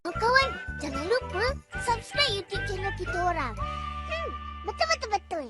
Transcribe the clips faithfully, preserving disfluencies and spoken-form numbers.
Kawan-kawan, jangan lupa subscribe YouTube channel kita orang. Hmm, betul, betul, betul.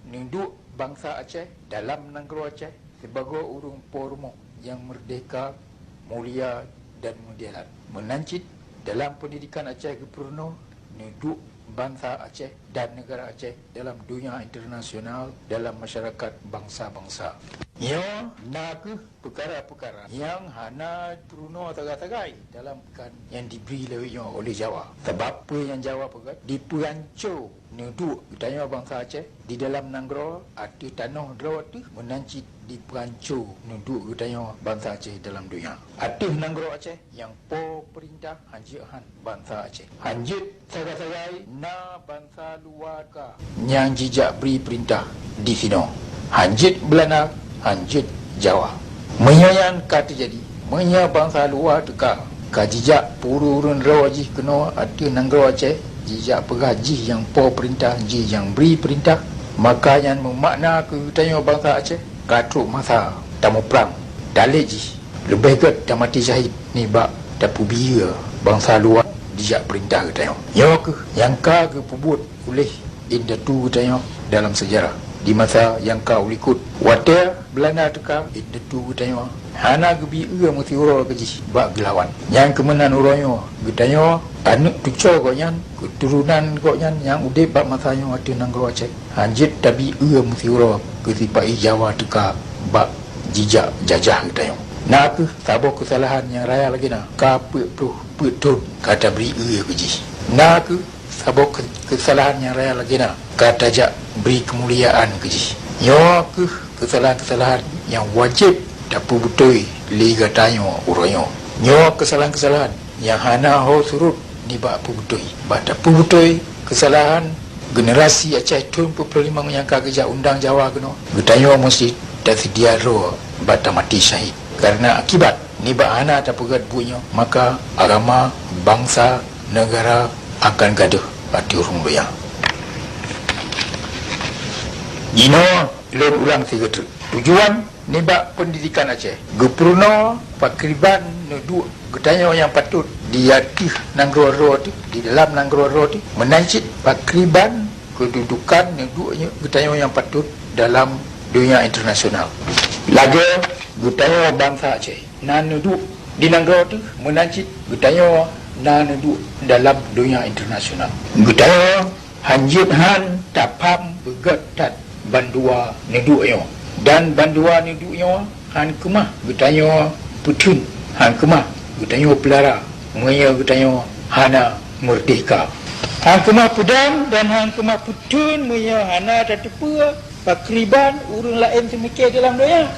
Neuduek bansa Aceh dalam nanggroe Aceh sibagoe ureuëng po rumoh nyang meurdehka, mulia dan meudialat. Meunan cit dalam peundidikan Aceh geupeurunoe neuduek bansa Aceh dan neugara Aceh dalam donya internasional, dalam masyarakat bansa-bansa. Nyoe na kheueh peukara-peukara nyang hana peurunoe sagai-sagai dalam peukan nyang dibri lawét nyoe oleh Jawa. Sabab peue nyang Jawa peugah, dipeuhanco neuduek geutanyoe bansa Aceh di dalam nanggroe ateueh tanoh droe teuh, meunan cit dipeuhanco neuduek geutanyoe bansa Aceh dalam donya. Ateueh nanggroe Aceh nyang po peurintah hanjeuet han bansa Aceh. Hanjeuet sagai-sagai na bansa luwa ka nyang jijak bri peurintah disinoe. Hanjeuet Beulanda, hanjeuet Jawa. Meunyoe nyan ka teujadi, meunyoe bansa luwa teuka ka jijak peue ureuëng droe jih keunoe ateueh nanggroe Aceh, jijak peugah jih nyang po peurintah, jih nyang bri peurintah, maka nyan meumakna keu geutanyoe bansa Aceh ka trok masa tamuprang. Talét jih leubeh gét tamaté syahid nibak tapeubiyeu bansa luwa jijak peurintah geutanyoe. Nyoe kheueh nyang ka geupeubuet uléh indatu geutanyoe dalam seujarah. Di masa nyang ka ulikot, watée Beulanda teuka, indatu geutanyoe hana geubiyeu meusiuroe keu jih bak geulawan. Nyang keumeunan uroe nyoe, geutanyoe aneuëk tucoe gobnyan, keuturonan gobnyan nyang udeb bak masa nyoe ateueh nanggroe Aceh, hanjeuet tabiyeu meusiuroe keu sipa-i Jawa teuka bak jijak jajah geutanyoe. Na kheueh saboh keusalahan nyang raya lagée na, ka peuet ploh peuet thon ka tabri eu keu jih. Na kheueh saboh keu-, keusalahan nyang raya lagée na, ka tajak bri keumuliaan keu jih. Nyoe kheueh keusalahan-keusalahan nyang wajéb tapeubeutôi lé geutanyoe uroe nyoe. Nyoe keusalahan-keusalahan nyang hana ho surot nibak peubeutôi. Bak tapeubeutôi keusalahan generasi Aceh thon peuet ploh limong nyang ka geujak undang Jawa keunoe, geutanyoe meusti taseudia droe bak tamaté syahid. Kareuna akibat nibak hana tapeugét buet nyoe, maka agama, bansa, neugara akan gadôh ateueh ureuëng donya. Jinoe lôn ulang sigoe teuk. Tujuan nibak peundidikan Aceh, geupeurunoe pakriban neuduek geutanyoe nyang patot di ateueh nanggroe droe teuh, di dalam nanggroe droe teuh, meunan cit pakriban keududukan neuduek nyoe geutanyoe nyang patot dalam donya internasional. Lagée geutanyoe bansa Aceh na neuduek di nanggroe teuh, meunan cit geutanyoe na neuduek dalam donya internasional. Geutanyoe hanjeuet han tapham beugét that bandua neuduek nyoe. Dan bandua neuduek nyoe han keumah geutanyoe peutheun, han keumah geutanyoe peulara, meunyoe geutanyoe hana meurdehka. Han keumah peudong dan han keumah peutheun meunyoe hana tateupeue pakriban ureuëng laén seumiké dalam donya.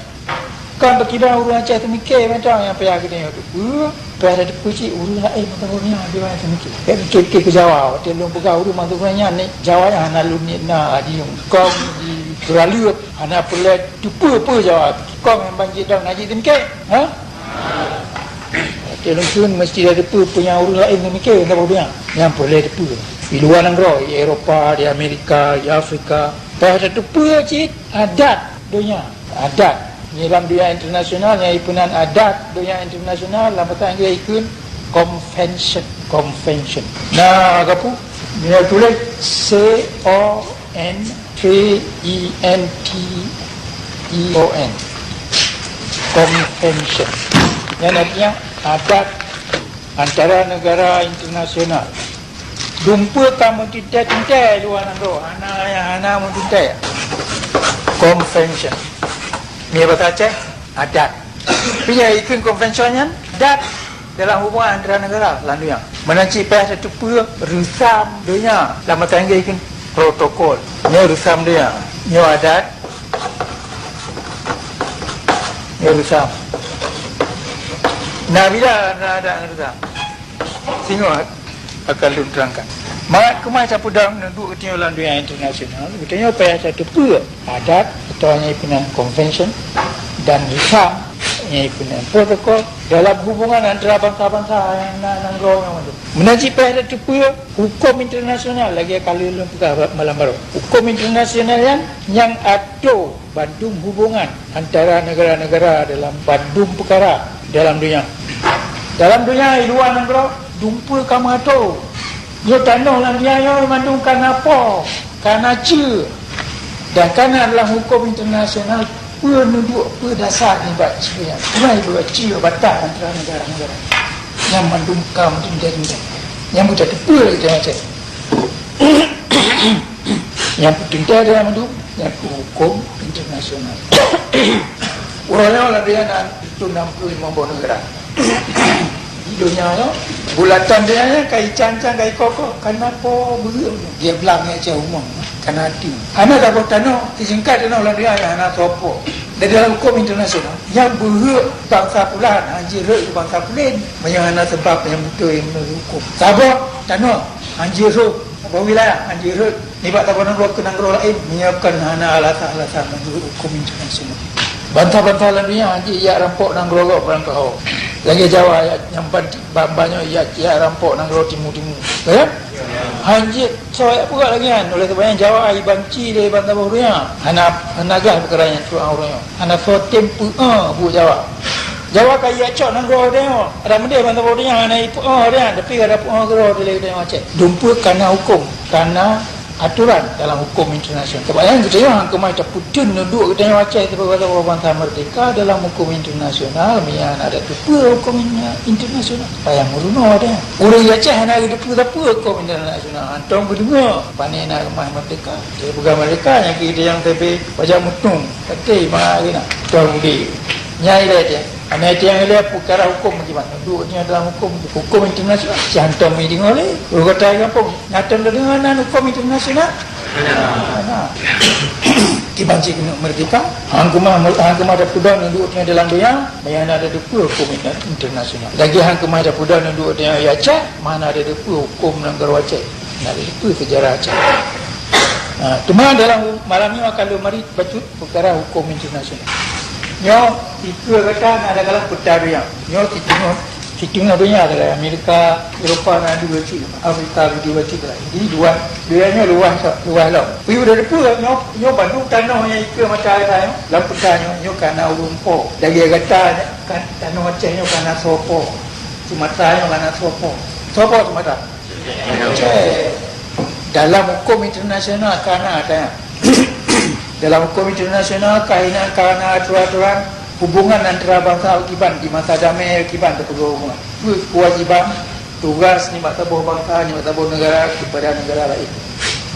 Kon pakriban ureuëng Aceh seumiké mantong nyang payah geutanyoe teupeue, payah tateupeue cit ureuëng laén mantong ureuëng nyan di bansa seumiké. Bék pike-pike keu Jawa, watée lôn peugah ureuëng mantong ureuëng nyan, ni Jawa nyan hana lôn niet na di kong di Teuraleueb, hana peureulée teupeue peue Jawa. Kong nyang ban jidong na jih seumiké. Ha? Watée lôn kheun meusti tateupeue peue nyang ureuëng laén seumiké, na peue nyang peureulée teupeue. Di luwa nanggroe, di Eropa, di Amerika, di Afrika, payah tateupeue cit adat donya. Adat. Nyoe lam donya internasional nyang ipeunan adat donya internasional lam bahasa Inggréh ikheun convention. Convention. Na gapu? Nyoe tuléh C O N V E N T I O N. Convention. Nyan artinya adat antara negara internasional. Dumpeue ka meutintée-tintée luwa nanggroe, hana nyang hana meutintée. Convention. Nyoe bahasa Aceh, adat. Tapi nyang ikheun convention nyan, adat dalam hubungan antara negara lam donya. Meunan cit payah tateupeue reusam donya, lam bahasa Inggréh ikheun protokol. Nyoe reusam donya. Nyoe adat. Nyoe reusam. Nah, bila na adat ngon reusam? Singoh akan lôn terangkan. Mangat keumah tapeudong neuduek geutanyoe lam donya internasional, geutanyoe payah tateupeue adat atawa nyang ipeunan convention dan reusam nyang ipeunan protokol dalam hubungan antara bansa-bansa nyang na nanggroe nyan mandum. Meunan cit payah tateupeue huköm internasional lagée ka lheueh lôn peugah malam baroe. Huköm internasional nyan nyang atur bandum hubungan antara negara-negara dalam bandum peukara dalam donya. Dalam donya di luwa nanggroe, Dumpeue ka meuato. Nyoe tanoh lam dunia nyoe mandum ka na po, ka na ceue. Dan ka na dalam huköm internasional peue neuduek, peue dasar nibak ceue nyan. Peue nyan buet ceue batas antara negara-negara. Nyan mandum ka meuteuntèe-teuntèe. Nyan buta teupeue lagèe macam. Nyang peunteng dalam mandum, nyang keu huköm internasional. Uroe nyoe lam dunia na enam puluh lima boh negara. Di donya nyoe, bulatan donya nyoe ka icang-cang, ka ikoh-koh, ka na po beureuk. Dia blang ya cah umum, ka na até. Hana saboh tanoh, sisingkat tanoh lam dunia nyoe hana soe po. Dan dalam huköm internasional, nyang beureuk bansa pulan, hanjeuet rhot keu bansa pulen, meunyoe hana seubab nyang beutôi meunurot huköm. Saboh tanoh, hanjeuet rhot, saboh wilayah, hanjeuet rhot. Nibak saboh nanggroe keu nanggroe laén, meunyoe kon hana alasan-alasan meunurot huköm internasional. Bansa-bansa lam dunia hanjeuet jak rampok nanggroe gob barangkaho. Lagèe Jawa jak nyang ban, ban, ban nyoe jak, jak rampok nanggroe timu-timu. Ya? Hanjeuet soe jak peugah lagèe nyan. Oleh sebab nyan Jawa jibanci lé bansa boh dunia. Hana, hana gah peukara nyan tuan uroe nyoe. Hana soe tem peu-, eh, buet Jawa. Jawa ka jicok nanggroe geutanyoe. Ada meudeh bansa boh dunia hana jipeu-, eh, geutanyoe, tapi ka jipeu-, eh, keudroe dilèe geutanyoe Aceh. Dumpeue ka na huköm, ka na atoran dalam huköm internasional. Sebab nyan geutanyoe hana keumah tapeuteun neuduek geutanyoe Aceh sebagai bansa merdeka dalam huköm internasional, meunyo hana teupeue huköm in-, internasional. Payah meurunoe geutanyoe. Ureueng Aceh hana geuteupeue sapeue huköm internasional. Hantom geudeungoe, pane na keumah merdeka. Dia peugah merdeka nyang kita nyang teubé bajang mutung. Oke, mari na. Tuan Budi. Nyai lé dia. Aneuk dia nyang lé peukara huköm bagaimana? Duduk dia dalam huköm, huköm internasional. Si hantom ni deungoe lé. Ureueng kota gampông. Nyan hantom deungoe nan huköm internasional? Nah. Kiban cit keuneuk merdeka. Hang keumah, hang keumah tapeudong duduk dia dalam donya, maya na ada dua huköm inter-, internasional. Lagi hang keumah tapeudong duduk dia di Aceh, mana ada dua huköm nanggroe Aceh. Na ada dua sejarah Aceh. Ha, teuma dalam malam nyoe akan lôn mari bacut peukara huköm internasional. Nyoe, ikeue gata na dalam peuta donya. Nyoe siteungoh, siteungoh donya dalam Amerika, Eropa na dua cit, Afrika dua cit lah. Jadi, luwah, donya nyoe luwah, luwah lom. Peue udah depeue, nyoe, nyoe bandum tanoh nyang ikeue mata gata nyoe, lam peuta nyoe, nyoe ka na ureueng po. Lagèe gata nyoe, kan, tanoh Aceh nyoe ka na soe po. Sumatra nyoe ka na soe po. Soe po Sumatra? Cek. Dalam huköm internasional ka na, ka na. Dalam huköm internasional ka inan ka na aturan-aturan hubungan antara bansa kiban di masa damai kiban teupeugah hubungan. Peue keuwajiban, tugas nibak saboh bansa, nibak saboh negara kepada negara laén.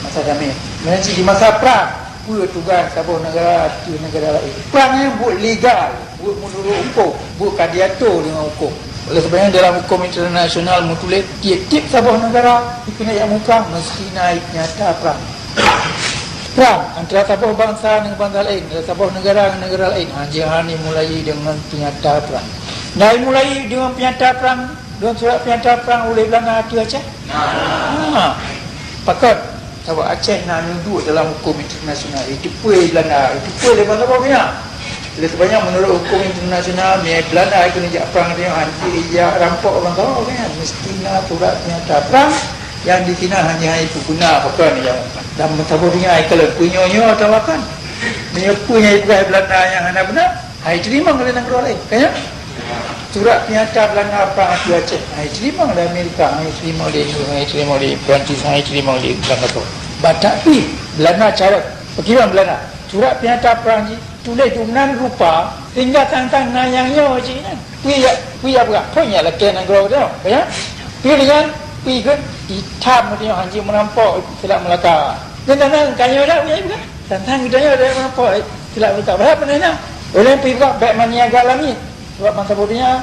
Masa damai. Meunyoe di masa prang, peue tugas saboh negara keu negara laén? Prang nyan buet legal. Buet meunurot huköm, buet ka diatur deungon huköm. Oleh sebab nyan dalam huköm internasional meutuléh, tiep-tiep saboh negara dikeunong nyang muprang meusti na nyata prang. Prang antara saboh bansa ngon bansa laén, antara saboh negara ngon negara laén, hana jimulai deungon peunyata prang. Nah, jimulai deungon peunyata prang, deungon surat peunyata prang ulèh Beulanda ateueh Aceh. Nah, pakon? Sabab Aceh na neuduek dalam huköm internasional. Jiteupeue Beulanda, jiteupeue lé bansa boh nyan. Lé sebanyak meunurot huköm internasional, meunyoe Beulanda keuneuk jak prang nyoe, hanjeuet jak rampok bansa boh nyan. Meusti na surat peunyata prang nyang di sinan hana hai peubeuna pakon nyang dan bansa boh nyan ai kalon peunyoe-nyoe atawa kan. Meunyoe peue nyang jipeugah Beulanda nyang hana beuna, hai teurimong lé nanggroe laén, ka nyan? Surat peunyata Beulanda prang ateueh Aceh, hai teurimong lé Amerika, hai teurimong lé Inggris, hai teurimong lé Perancis, hai teurimong lé Beulanda. Batak pih, Beulanda cawat. Pakriban Beulanda? Surat peunyata prang jih tuléh dumnan rupa, sehingga sang-sang na nyang nyoe cit nyan. Peue jak, peue jak peugah, phon jak lakèe nanggroe teuh, ka nyan? Peue lé nyan, peue ikheun, itam teuh nyoe hanjeuet meurampok, seulak meulaka. Nyan sang-sang ka nyoe dak, peue jak peugah? Sang-sang geutanyoe dak meurampok, eh, seulak meulaka. Padahai peunahnyan, ulèe pih bak bèk meuniaga lamiet. Sabab bansa boh nyan,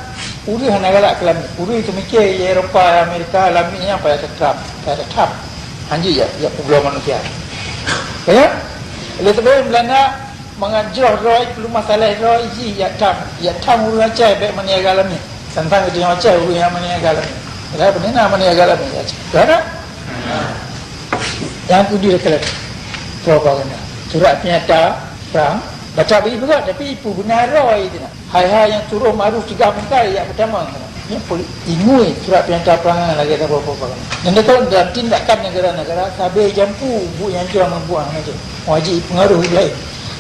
ureueng hana galak keu lamiet. Ureueng teumiké di Eropa, Amerika, lamiet nyan payah teutrap, payah teutrap. Hanjeuet jak, jak peubloe manusia. Ya? Oleh sebab Beulanda mangat jroh droe, peuleumah saleh droe, jih jak tham, jak tham ureueng Aceh bèk meuniaga lamiet. Sang-sang geutanyoe Aceh ureueng nyang meuniaga lamiet. Padahai peunahnyan meuniaga lamiet Aceh. Ka na? Nyang keudua keuh propaganda. Surat peunyata prang, baca bagi peugah, tapi peubeuna droe itu na. Hai-hai nyang turoh ma'ruf cegah mungkar, jak peutamong. Nyan poli-, ingui surat peunyata prang lagèe saboh propaganda. Dan dalam, dalam tindakan negara-negara, sabe jampu buet nyang jroh ngon buet nyang jroh. Wajib pengaruh laén.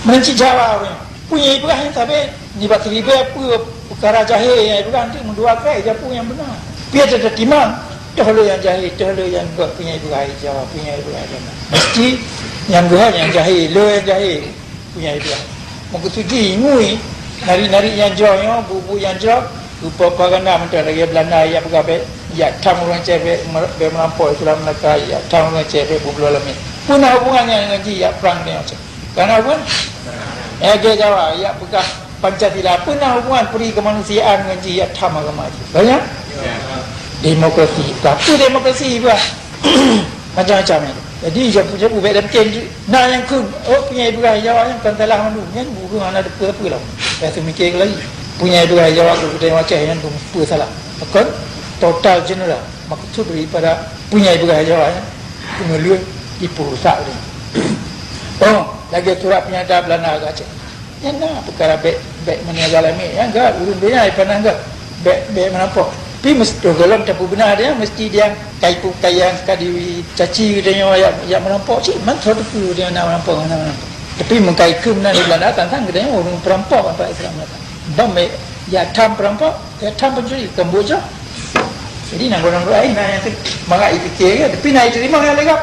Meunan cit Jawa ureueng. Peue nyang jipeugah nyan sabe, nibak siribèe peue peukara jahé nyang jipeugah, nanti meudua kali jampu nyang beuna. Piye teutimang, Toh le nyang jahé, toh le nyang gét punya ibrah Jawa, punya ibrah Jawa. Mesti nyang gét nyang jahé, le nyang jahé punya ibrah. Meukeusudi ngui nari-nari nyang jroh nyoe, bu-bu nyang jroh, geupropaganda mantong lagée Belanda jak peugah bék, jak tham ureuëng Aceh bék mer-, bék meurampok Islam Melaka, jak tham ureuëng Aceh bék beubloe lam miet. Peue na hubungan nyan ngon jih jak prang nyoe Aceh? Kana pun, eh, lagée Jawa, jak peugah Pancasila, peue na hubungan peuri keumanusiaan ngon jih jak tham agama jih? Banyak? Demokrasi. Tapi demokrasi bah macam-macam nyan. Jadi, jabu-jabu bék dan ken na nyang kheun, oh, punya ibrah Jawa nyan kon salah mandum. Nyan ureuëng hana teupeue-peue lah. Dah seumiké lagi. Punya ibrah Jawa keu geutanyoe Aceh nyan kon peue salah. Kon total general. Maksud daripada punya ibrah Jawa nyan, keuneulheueh ipeurusak dia. Oh, lagée surat pernyataan Belanda ke Aceh. Nyan na peukara bék, bék meuniaga lam miet. Nyan gét, ureuëng donya ipandang gét. Bék, bék meurampok. Tapi meusti gohlom tapeubeuna dia, meusti dia kai pu-, kai nyang ka dicaci geutanyoe jak, jak meurampok cit. Man soe teupeue dia na meurampok, na meurampok. Tapi meukai keu meunan di Belanda, tantang geutanyoe ureuëng peurampok bak Islam Melaka. Ban bék jak tham peurampok, jak tham pencuri, kon buet jroh. Jadi, nanggroe-nanggroe laén na nyang mangat jipike, tapi na jiteurimong nyang lé gob.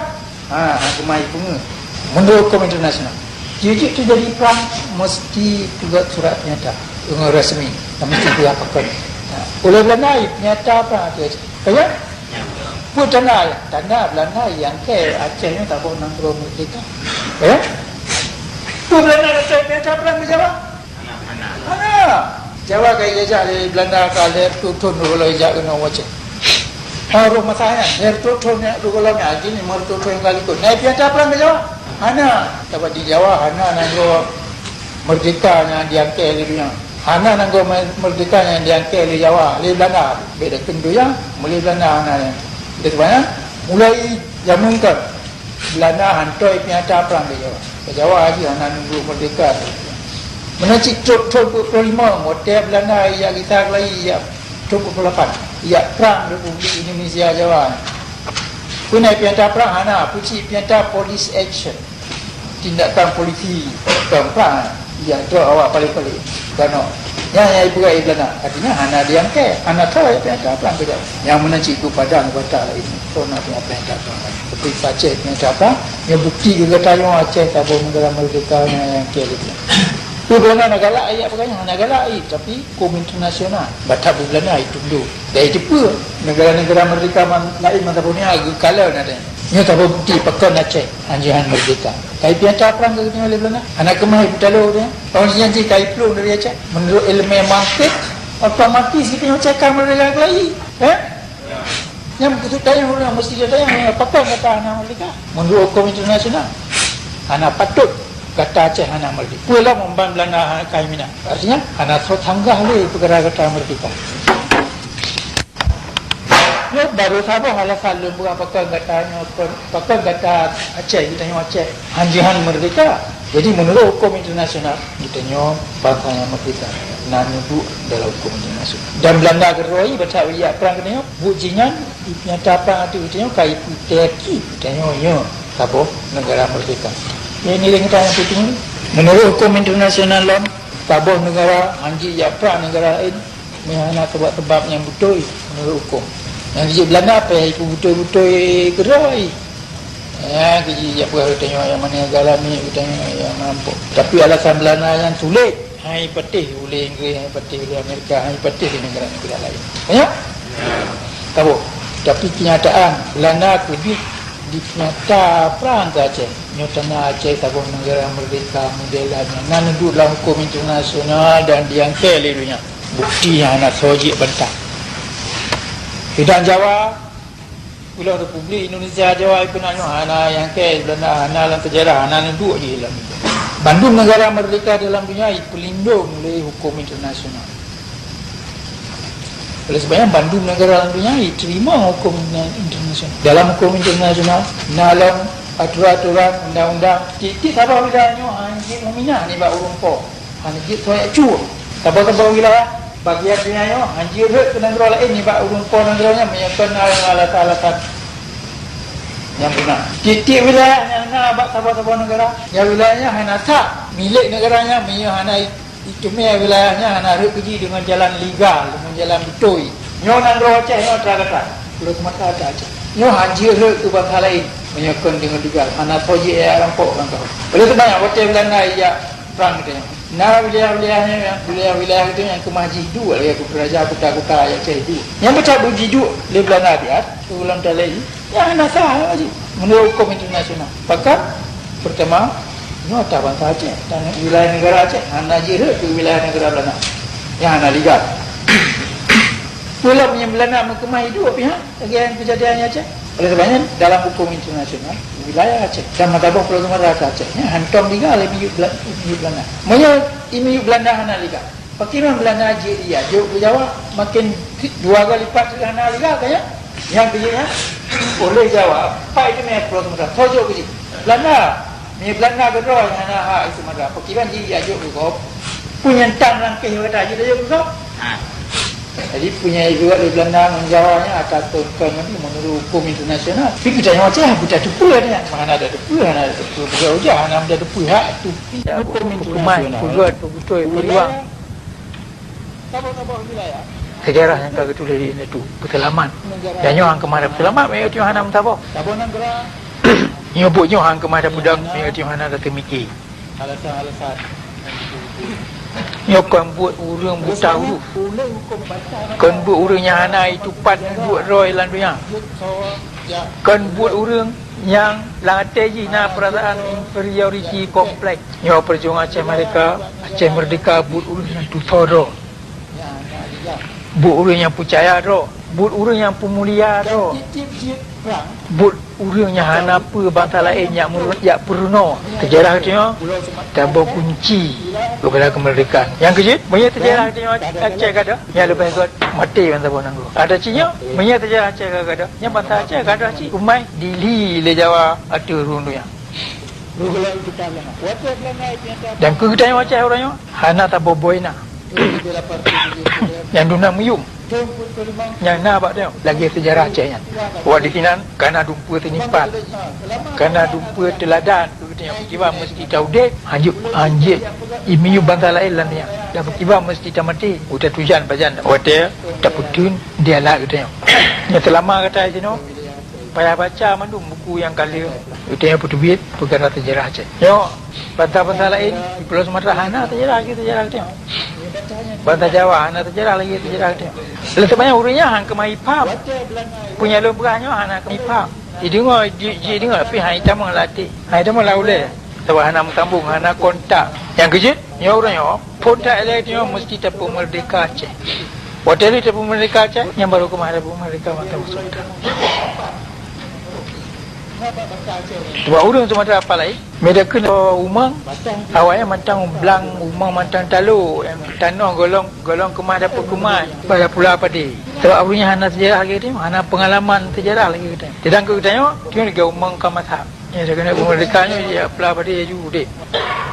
Ha, hana keumah jipeungeut. Meunurot huköm internasional, jijak teujadi prang, meusti peugét surat peunyata ngon rasmi, dan meusti peugah pakon. Ha, ulée Belanda, peunyata prang ateueh Aceh. Kaya? Peue tanda? Tanda Belanda nyang keu Aceh nyoe saboh nanggroe merdeka. Kaya? Peue Belanda rasa peunyata prang keu Jawa? Hana. Jawa ka ijajah lé Belanda ka lhèe reutôh thôn, rôh gohlom ijak keunoe u Aceh. Ha, rôh masa nyan, lhèe reutôh thôn nyan rôh gohlom nyan, jih limong reutôh thôn ka likot. Na peunyata prang keu Jawa? Hana. Sabab di Jawa hana nanggroe merdeka nyang diangkée lé donya. Hana nanggroe me-, merdeka nyang diangkée lé Jawa, lé Belanda. Bék dakeueng donya, meulé Belanda hana nyan. Lé sabab nyan, mulai jameun kon, Belanda hantom peunyata prang keu Jawa. Keu Jawa jih hana nanggroe merdeka. Meunan cit trok thôn peuet ploh limong, watée Belanda ijak gisa keulayi, ijak trok peuet ploh lapan, ijak prang Republik Indonesia Jawa. Peue na peunyata prang? Hana. Peue cit peunyata police action? Tindakan polisi, kon prang. Ijak trok awak paléh-paléh. Keunoe. Nyan nyang ipeugah lé Belanda. Artinya hana diangkée, hana soe peunyata prang keu Jawa. Nyang meunan cit keu Padang, Batak laén. Soe na peunyata prang laén. Tapi Aceh peunyata prang, nyoe bukti keu geutanyoe Aceh saboh neugara merdeka nyang, nyang keu lé. Peue Belanda na galak ijak peugah nyan? Hana galak, tapi huköm internasional. Batak bu Belanda itundok. Dan iteupeue neugara-neugara merdeka man-, laén masa boh nyan geukalon até. Nyoe saboh bukti pakon Aceh hanjeuet han merdeka. Ka ipeunyata prang keu geutanyoe lé Belanda. Hana keumah ipeutalo dia. Awak nyan jih ka iplueng dari Aceh. Meunurot ileumèe mantiek, otomatis geutanyoe Aceh ka merdeka keulayi. Eh? Nyang keuneuk tanyong ureueng meusti tanyong, pakon gata hana merdeka? Meunurot huköm internasional, hana patôt gata Aceh hana merdeka. Peue lom ban Belanda hana kai minan? Artinya, hana soe tanggah lé peukara gata merdeka. Nyoe baru saboh alasan lôn peugah pakon gata nyoe, pakon gata Aceh, geutanyoe Aceh hanjeuet han merdeka. Jadi, meunurot huköm internasional, geutanyoe bansa nyang merdeka, na neuduek dalam huköm internasional. Dan Belanda keudroe, bak saat ijak prang geutanyoe, buet jih nyan ipeunyata prang ateueh geutanyoe, ka ipeuteuki geutanyoe nyoe saboh neugara merdeka. Nyan nilai geutanyoe peuteumé. Meunurot huköm internasional lom, saboh neugara hanjeuet jak prang neugara laén, meuhana sabab-sabab nyang beutôi meunurot huköm. Nyang jijak Belanda payah ipeubeutôi-beutôi keudroe. Ya, jijak peugah geutanyoe nyang meuninggai lam miet, geutanyoe nyang meurumpok. Tapi alasan Belanda nyan sulet. Hai patéh ulée Inggris, hai patéh ulée Amerika, hai patéh di neugara-neugara laén. Ya? Taboh. Tapi kenyataan, Belanda keudeh dipeunyata prang keu Aceh. Nyoe tanda Aceh saboh neugara merdeka model nyan. Na neuduek lam huköm internasional dan diangkée lé donya. Bukti nyang hana soe jeuet bantah. Sidang Jawa, Pulo Republik Indonesia Jawa ipeunan nyoe hana nyang keu Belanda, hana lam sejarah, hana neuduek jih lam. Bandum negara merdeka dalam dunia ipeulindong lé huköm internasional. Oleh sebab nyan, bandum negara lam dunia iteurimong huköm internasional. Dalam huköm internasional, na lom aturan-aturan, undang-undang, tieb-tieb saboh wilayah nyoe hana jeuet meuminah nibak ureueng po. Hana jeuet soe cue. Saboh-saboh wilayah bagian donya nyoe hana jeuet rhot keu nanggroe laén nibak ureueng po nanggroe nyan meunyoe kon na alasan-alasan nyang beuna. Tieb-tieb wilayah nyang na bak saboh-saboh neugara, nyang wilayah nyan hana sah milék neugara nyan meunyoe hana i-, iteumé wilayah nyan hana rhot keu jih deungon jalan legal, deungon jalan beutôi. Nyoe nanggroe Aceh nyoe atra gata. Pulo Sumatera ata Aceh. Nyoe han jeuet rhot keu bansa laén. Meunyoe kon deungon duga, hana soe jeuet jak rampok bangsa. Oleh sebab nyan, watée Beulanda ijak prang teuh, na wilayah-wilayah nyan, wilayah-wilayah teuh nyang keumah jiduek lagée keu raja kuta-kuta Aceh duek. Nyang peucabut jiduek lé Beulanda biet, keu ulôn talai, nyan hana sah lagi meunurot huköm internasional. Bahkan, peurtama, nyoe ata bansa Aceh, dan wilayah negara Aceh hana jeuet rhot keu wilayah negara Beulanda. Nyan hana legal. Peulom nyang Beulanda meukeumah jiduek pih, ha? Lagée nyang keujadian di Aceh. Oleh sebab nyan, dalam huköm internasional, wilayah Aceh dan meusaboh Pulo Sumatera ata Aceh nyan hantom legal di miyueb Bela-, miyueb Beulanda. Meunyoe di miyueb Beulanda hana legal, pakriban Beulanda jeuet jijak jok keu Jawa, maken dua goe lipat lagée hana legal kan nyan? Nyang keujeuet nyan, oleh Jawa, pat jimé Pulo Sumatera, soe jok keu jih? Beulanda. Meunyoe Beulanda keudroe nyang hana hak di Sumatera, pakriban jih jijak jok keu gob? Peue nyang tan lam keuh gata jih tajok keu gob? Ha. Jadi, peue nyang jibuet lé Beulanda ngon Jawa nyan ata kon-kon nyan meunurot huköm internasional. Tapi geutanyoe Aceh hana tateupeue nyan, hana tateupeue, hana tateupeue. Peugah ujah hana tateupeue hak tupi huköm internasional. Peugah beutôi peuluang. Seujarah nyang ka geutuléh di Indatu peuseulamat. Dan nyoe han keumah tapeuseulamat, meunyoe hana meusaboh. Nyoe buet nyoe han keumah tapeudong, meunyoe hana tateumiki. Nyoe kon buet ureuëng buta huruf. Kon buet ureuëng nyang hana itupat duek droe lam donya. Kon buet ureuëng nyang lam até jih na peurasaan inferiority complex. Nyoe peujuangan Aceh Merdeka, Aceh Merdeka buet ureuëng nyang tutoe droe. Buet ureuëng nyang peucaya droe, buet ureuëng nyang peumulia droe. Buet ureuëng nyang hana peue bansa laén nyang meureu-, jak peurunoe. Seujarah geutanyoe saboh kunci keupada keumeurdekaan. Nyang keujeuet, meunyoe seujarah geutanyoe Aceh gadôh, nyan leubeh gét maté bansa boh nanggroe. Ata cit nyoe, meunyoe seujarah Aceh gadôh, nyan bansa Aceh gadôh cit. Umai dili lé Jawa ateueh rhueng donya. Dan keu geutanyoe Aceh uroe nyoe hana taboboi na. Nyang dum na meuyuem. Nyang na bak tanyoe lagée seujarah Aceh nyan. Wak disinan kana dumpeue teunipan, kana dumpeue teuladan keu geutanyoe. Pakriban meuseuti taudeb, hanjeuet, hanjeuet imiyueb bansa laén lam donya. Dan pakriban meuseuti tamaté, uta tujan pajan watée tapeuteun di alat geutanyoe. Nyoe seulama gata di sinoe, payah baca mandum buku nyang ka lheueh geutanyoe peuteubiet peugah seujarah Aceh. Nyoe, bansa-bansa laén di Pulo Sumatera hana seujarah lagée seujarah geutanyoe. Bansa Jawa hana seujarah lagée seujarah geutanyoe. Oleh sebab nyan ureuëng nyan han keumah jipaham. Peue nyang lôn peugah nyoe hana keumah jipaham. Jideungoe, ji-, jideungoe, tapi han jitamong lam até. Han jitamong lam ulée. Sabab hana meusambong, hana kontak. Nyang keujeuet, nyoe uroe nyoe, phon that ilée nyoe meuseuti tapeumeurdeka Aceh. Watée lheueh tapeumeurdeka Aceh, nyan barô keumah tapeumeurdeka bansa Sumatera. Sabab ureuëng Sumatera apalai, meudakeuh umang, awaknyan mantong blang umang mantong talo, nyang tanoh golong, golong keumah dapur keumah, pada pula padé. Sabab ureuëng nyan hana seujarah lagée geutanyoe, hana peungalaman seujarah lagée geutanyoe. Sedangkan geutanyoe, tanyoe lagée umang ka masak. Ya, dah keuneuk peumerdeka nyoe, ya, peula padé laju udeb.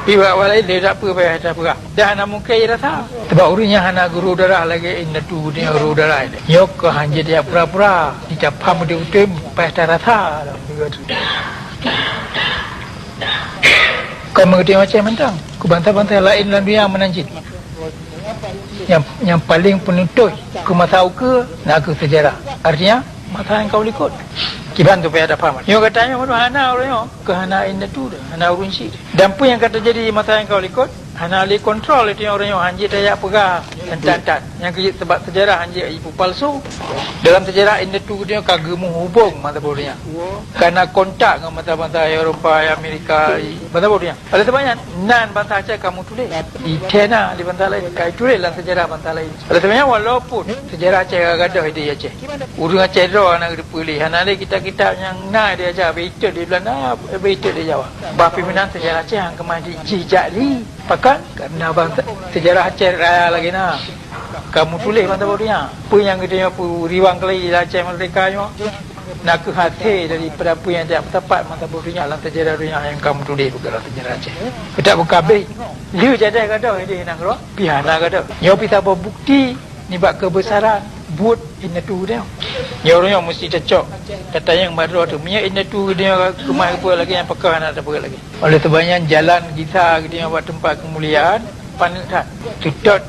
Pi bak awak laén, lé tak peue payah tapeugah. Dah hana mungken rasa. Sabab ureuëng nyang hana guru darah lagée indatu nyoe guru darah. Nyoe keuh hanjeuet jak pura-pura. Di tapham beutôi-beutôi payah tarasa. Kon meugeuteueng Aceh mantong. Keu bansa-bansa laén lam dunia meunan cit. Nyang, nyang paleng peunutôh keu masa ukeue na kheueh seujarah. Artinya, masa nyang ka u likot. Kiban tu payah tapham. Nyoe gata nyoe hana ureuëng nyoe, keu hana indatu, hana ureuëng chik. Dan peue nyang ka teujadi masa nyang ka u likot, hana lé kontrol lé ureuëng nyoe, hanjeuet tajak peugah teuntang that. Nyang keujeuet sabab seujarah hanjeuet jipeupalsu. Dalam seujarah indatu geutanyoe ka geumeuhubong masa boh nyan. Ka na kontak ngon bansa-bansa Eropa, Amerika, bansa boh nyan. Oleh sebab nyan, nan bansa Aceh ka meutuléh. Di China, di bansa laén, ka ituléh lam seujarah bansa laén. Oleh sebab nyan, walaupun seujarah Aceh ka gadôh di Aceh, ureuëng Aceh droe hana geuteupeue lé, hana lé kitab-kitab nyang na diaja, beuitot di Belanda, beuitot di Jawa. Bah pih meunan seujarah Aceh han keumah jijak li. Pakon? Karena bansa, seujarah Aceh raya lagée na ka meutuléh bansa boh nyan. Peue nyang geutanyoe peuriwang keulai di Aceh Merdeka nyoe? Na kheueh hasé daripada peue nyang tajak peusapat masa boh nyan lam seujarah donya nyang ka meutuléh bak lam seujarah Aceh. Peutak bukabeh, lheueh jadeh gadôh ideh nanggroe, pih hana gadôh. Nyoe pih saboh bukeuti nibak keubeusaran buet indatu nyoe. Nyoe ureuëng nyoe meusti tacok, tatanyong bak droe teuh. Meunyoe indatu nyoe keumah geupeugah lagée nyan, pakon hana tapeugah lagée. Oleh sebab nyan, jalan gisa geutanyoe bak teumpat keumuliaan paneuk that. Seutôt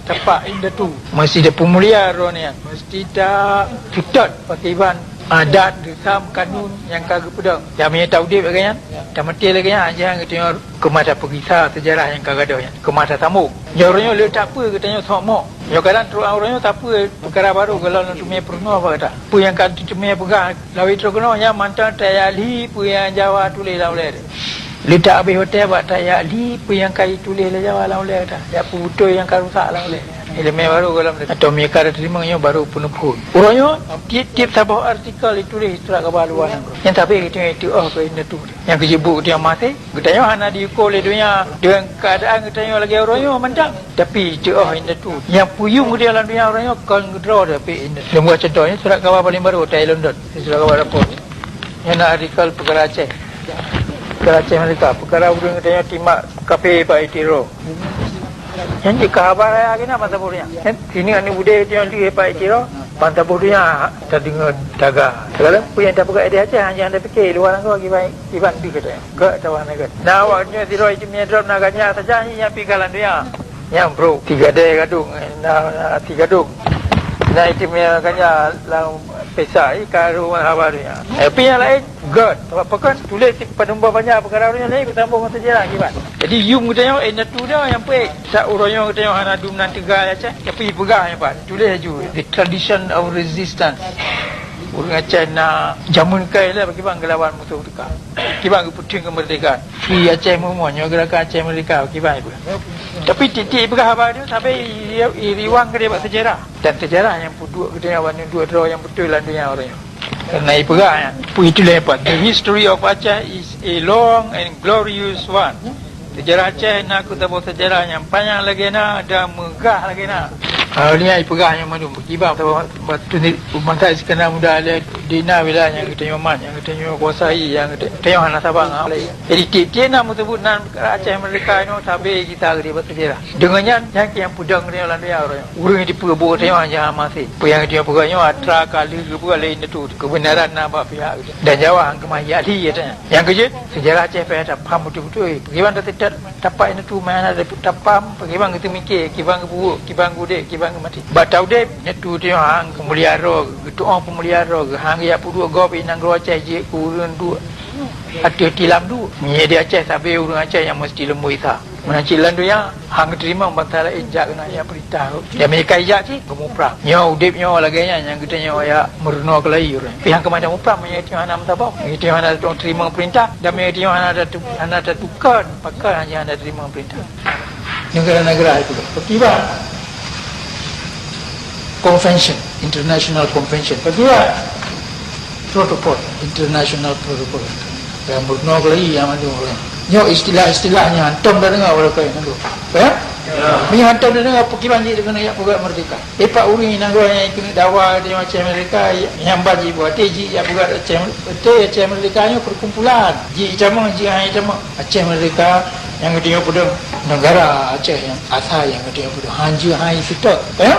Tapak indatu. Meusti tapeumulia droe nyan. Meusti taseutôt pakriban adat, reusam, kanun nyang ka geupeudong. Nyang meunyoe taudeb lagée nyan, tamaté lagée nyan, hana geutanyoe keumah tapeugisa seujarah nyang ka gadôh nyan, keumah tasambong. Nyoe uroe nyoe le tapeue geutanyoe sok mok. Nyoe kadang trok uroe nyoe tapeue peukara barô gohlom teumé peurunoe bak gata. Peue nyang ka teumé peugah lawét trok keunoe, nyan mantong tajak li peue nyang Jawa tuléh lam ulée. Le tahabéh watée bak tajak li peue nyang ka jituléh lé Jawa lam ulée gata, jak peubeutôi nyang ka rusak lam ulée. Ileumé barô gohlom, atau meunyoe ka teurimong nyoe barô peuneupon. Uroe nyoe tieb-tieb saboh artikel jituléh surat kaba luwa nanggroe. Nyang sabe geutanyoe iteuoh keu indatu. Nyang keujibu geutanyoe maté, geutanyoe hana diuko lé donya deungon keuadaan geutanyoe lagée uroe nyoe mantong. Tapi iteuoh indatu. Nyang peuyueng geutanyoe lam donya uroe nyoe kon keudroe tapi indatu. Lôn buet cuntoh nyoe surat kaba paleng barô tai London. Surat kaba rapot. Nyan na artikel peukara Aceh. Peukara Aceh Merdeka. Peukara ureuëng geutanyoe timak kafé bak Tiro. Nyan jih ka haba raya keunan ban saboh donya. Nyan, sini aneuk udeb geutanyoe lheueh bak Tiro, ban saboh donya tadeungoe taga. Segala peue nyang tapeugah di Aceh, hana tapiké luwa nanggroe kiban, kiban deuh geutanyoe. Gét tawa na gét. Na awak nyoe sidroe item nyang drop na ganya saja nyang piga lam donya. Nyang brok, tiga deh gadong, na, na tiga dong. Na item nyang ganya lam pesa, i karu haba donya. Tapi nyang laén, gét. Sebab pakon tuléh si padum boh banyak peukara ureuëng laén beusambong ngon seujarah kiban. Jadi, yum geutanyoe, eh, indatu dah nyang peuék. Sa uroe nyoe geutanyoe hana dum nan teuga Aceh, tapi peugah nyan pat. Tuléh laju, the tradition of resistance. Ureuëng Aceh na jameun kai lah bagi bang geulawan musoh teuka. Kiban geupeuting kemerdekaan. Free Aceh Merdeka, nyoe gerakan Aceh Merdeka, kiban ibu. Tapi tieb-tieb peugah haba nyoe sabe i-, i-, iriwang keudeh bak sejarah. Dan sejarah nyang peuduek geutanyoe awak nyoe duek droe nyang beutôi lam donya uroe nyoe. Karena ipeugah nyan, itulah hebat. The history of Aceh is a long and glorious one. Sejarah Aceh na keu saboh sejarah nyang panyang lagée na dan meugah lagée na. Ah, nyan ipeugah nyang mandum. Kiban saboh batu ni, bansa Iskandar Muda lé di na wilayah nyang geutanyoe mat, nyang geutanyoe kuasai, nyang geuta-, geutanyoe hana saban ngon laén. Jadi, tieb-tieb na meuseubut nan Aceh Merdeka nyoe sabe gita keudeh bak sejarah. Deungon nyan, nyan nyang peudong geutanyoe lam donya uroe nyoe. Ureuëng nyang dipeue buet geutanyoe hana maséh. Peue nyang geutanyoe peugah nyoe atra ka lheueh geupeugah lé indatu. Keubeunaran na bak pihak geutanyoe. Dan Jawa han keumah jak li geutanyoe. Nyang keujeuet, sejarah Aceh payah tapaham beutôi-beutôi. Pakriban taseutôt tapak indatu meuhana tapaham, pakriban geuteumike, kiban geubuet, kiban geudeh, kiban geumaté. Bak taudeb, indatu tanyoe han keumulia droe, geutuoh peumulia droe, geuhan geujak peuduek gob i nanggroe Aceh jeuet keu ureuëng duek ateueh tilam duek. Meunyoe di Aceh sabe ureuëng Aceh nyang meusti leumboi sa. Meunan cit lam donya, han geuteurimong bansa laén jak keunan jak peurintah rot. Di Amerika ijak cit, geumuprang. Nyoe udeb nyoe lagée nyan nyang geutanyoe jak meurunoe keulayi ureuëng. Pih han keumah muprang meunyoe tanyoe hana meusaboh. Meunyoe tanyoe hana teurimong peurintah, dan meunyoe tanyoe hana tatu-, hana tatukeun, pakon hana, hana teurimong peurintah. Negara-negara itu, pakriban convention, international convention. Pakriban protokol, international protokol. Ya, meurunoe keulayi nyang mandum ureuëng. Nyoe istilah-istilah nyang hantom tadeungoe ureuëng kayée nanggroe. Ya? Ya. Meunyoe hantom tadeungoe, pakriban jih keuneuk jak peugah merdeka. Eh, pak ureuëng nanggroe nyang keuneuk dawa di Aceh Merdeka, nyang ban jih buat, eh, jih jak peugah Aceh Merdeka. Aceh Merdeka nyoe perkumpulan. Jih itamong, jih hai itamong. Aceh Merdeka nyang geutanyoe peudong, negara Aceh nyang asai nyang geutanyoe peudong. Han jeuet hai seutôt, ya?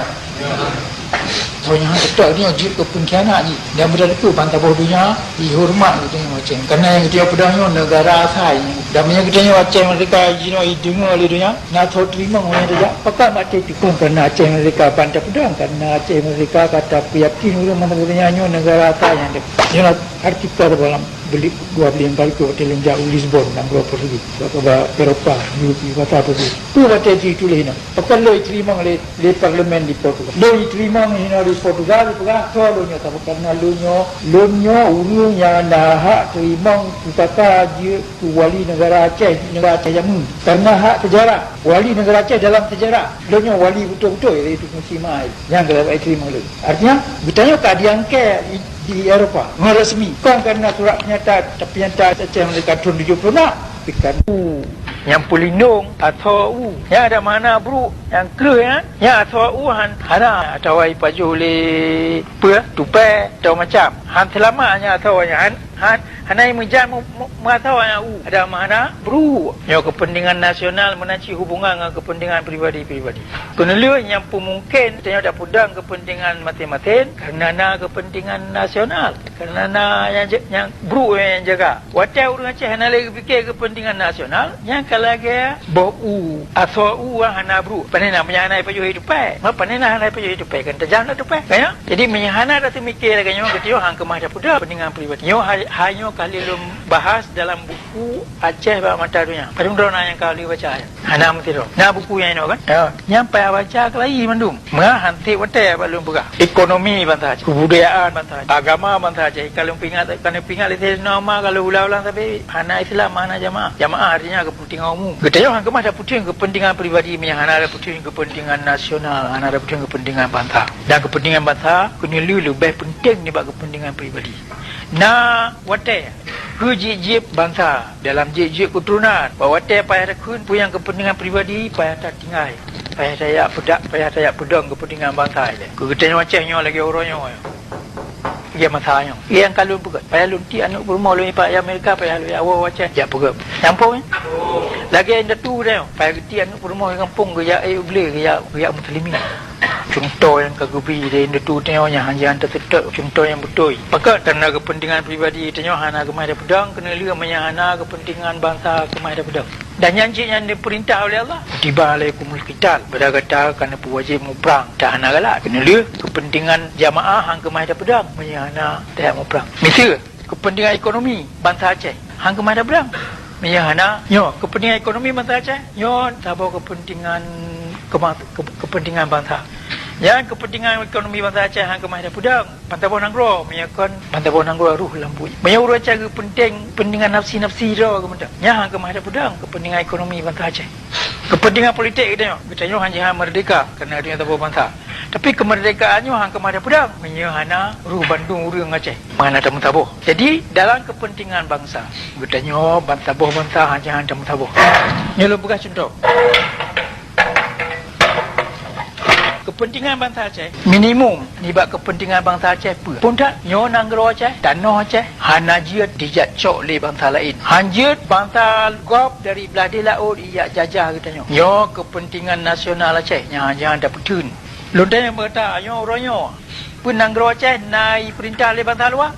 Soe nyang han seutôt nyoe jeuet keu pengkhianat jih. Dan beutôi teupeu ban saboh donya jihoreumat geutanyoe Aceh. Karena nyang geutanyoe peudong nyoe negara asai. Dan meunyoe geutanyoe Aceh Merdeka jinoe jideungoe lé donya, na soe teurimong meunyoe tajak, pakon maté teupeu karena Aceh Merdeka ban tapeudong. Karena Aceh Merdeka ka tapeuyakin ureuëng ban saboh donya nyoe negara asai nyang deuh. Nyoe artikel dalam Beli-, dua belas empat puluh watée lôn jak u Lisbon, nanggroe Portugis, bak, bak Eropa, Eropa Portugis. Peue watée jituléh nyan? Pakon lôn jiteurimong lé, lé parlemen di Portugal. Lôn jiteurimong hinoe di Portugal, peugah, "Soe lôn nyoe?" Sabab karena lôn nyoe, lôn nyoe ureuëng nyang na hak teurimong pusaka jeuet keu wali negara Aceh, negara Aceh jameun. Karena hak sejarah, wali negara Aceh dalam sejarah. Lôn nyoe wali beutôi-beutôi, lé Teungku Cik Mai. Nyang geulabai teurimong lôn. Artinya, geutanyoe ka diangkat di Eropa ngon resmi. Kon karena surat pernyataan, pernyataan Aceh Merdeka tahun tujuh puluh enam. Bukan. U, nyang peulindong asoe u. Nyang ada makna brôk, nyang kreueh nyan, nyang asoe u han hana atawa ipajoh lé peue, tupai atau macam. Han seulamat nyang asoe nyan, han, han Hana meujak mu-, mu-, meuasoe aneuk u, ada meuhana brok. Nyoe keupeuntengan nasional meunan cit hubungan ngon keupeuntengan pribadi-pribadi. Keuneulheueh nyang peumungken tanyoe tapeudong keupeuntengan maséng-maséng kareuna na keupeuntengan nasional, kareuna na nyang ja-, nyang brok nyang jaga. Watée ureuëng Aceh hana lé geupike keupeuntengan nasional, nyan ka lagée boh u, asoe u hana brok. Pane na meunyo hana ipajoh ié tupée. Ma pane na hana ipajoh ié tupée, kan tajam na tupée. Ka nyoe? Jadi, meunyo hana tateumike lagée nyoe, geutanyoe han keumah tapeudong keupeuntengan pribadi. Nyoe ha-, hai nyoe ka lheueh lôn bahas dalam buku Aceh bak Mata Donya. Padum droe na nyang ka lheueh baca nyan? Hana meusidroe. Na buku nyan inoe kan? Ya. Nyan payah baca keulayi mandum. Meuhan seb watée bak lôn peugah. Ekonomi bansa Aceh, kebudayaan bansa Aceh, agama bansa Aceh. Ka lôn peuingat, ka lôn peuingat lé Saidina Umar, ka lôn ulang-ulang sabe, hana Islam, hana jamaah. Jamaah artinya keupeuntengan umum. Geutanyoe han keumah tapeudong keupeuntengan pribadi meunyo hana tapeudong keupeuntengan nasional, hana tapeudong keupeuntengan bansa. Dan keupeuntengan bansa keuneulheueh leubeh peunteng nibak keupeuntengan pribadi. Na watée keu jieb-jieb bansa, dalam jieb-jieb keuturonan, bak watée payah takheun peue nyang keupeuntengan pribadi, payah tatinggai, payah tajak peudak, payah tajak peudong keupeuntengan bansa ilée. Keu geutanyoe Aceh nyoe lagée uroe nyoe. Lagée masa nyoe. Nyang ka lôn peugah, payah lôn tiek aneuk peurumoh lôn ipak Amerika, payah lôn jak woe u Aceh jak peugah. Nyampôh nyan. Lagée indatu tanyoe, payah geutiek aneuk peurumoh di gampông geujak ék u glé, geujak, geujak meuteulimi. Cuntoh nyang ka geubi lé indatu tanyoe nyan hana jihan teuseutôt cuntoh nyang beutôi. Pakon? Kareuna keupeuntengan pribadi tanyoe hana keumah tapeudong, keuneulheueh meunyo hana keupeuntengan bansa keumah tapeudong. Dan nyan cit nyang dipeurintah uleh Allah, "Kutiba alaikumul qital," bak gata ka neupeuwajéb muprang, dan hana galak. Keuneulheueh keupeuntengan jamaah han keumah tapeudong meunyo hana tajak muprang. Miseue, keupeuntengan ekonomi bansa Aceh han keumah tapeudong meunyo hana, nyoe keupeuntengan ekonomi bansa Aceh, nyoe saboh keupeuntengan keuma-, keu-, keupeuntengan bansa. Nyan keupeuntengan ekonomi bansa Aceh han keumah tapeudong. Ban saboh nanggroe, meunyo kon ban saboh nanggroe roh lam buet. Meunyo ureuëng Aceh geupeunténg keupeuntengan nafsi-nafsi droe geuh mantong, nyan han keumah tapeudong keupeuntengan ekonomi bansa Aceh. Keupeuntengan politik geutanyoe, geutanyoe han jihan meurdeka kareuna geutanyoe saboh bansa. Tapi keumeurdekaan nyoe han keumah tapeudong meunyo hana roh bandum ureuëng Aceh meuhana tameusaboh. Jadi, dalam keupeuntengan bansa, geutanyoe ban saboh bansa han jihan tameusaboh. Nyoe lôn peugah cuntoh. Keupeuntengan bansa Aceh, minimum nibak keupeuntengan bansa Aceh peue? Phon that, nyoe nanggroe Aceh, tanoh Aceh, hana jeuet dijak cok lé bansa laén. Han jeuet bansa gob dari blah deh laôt ijak jajah geutanyoe. Nyoe keupeuntengan nasional Aceh nyang han jihan tapeutheun. Lôn tanyong bak gata, nyoe uroe nyoe, peue nanggroe Aceh na ipeurintah lé bansa luwa?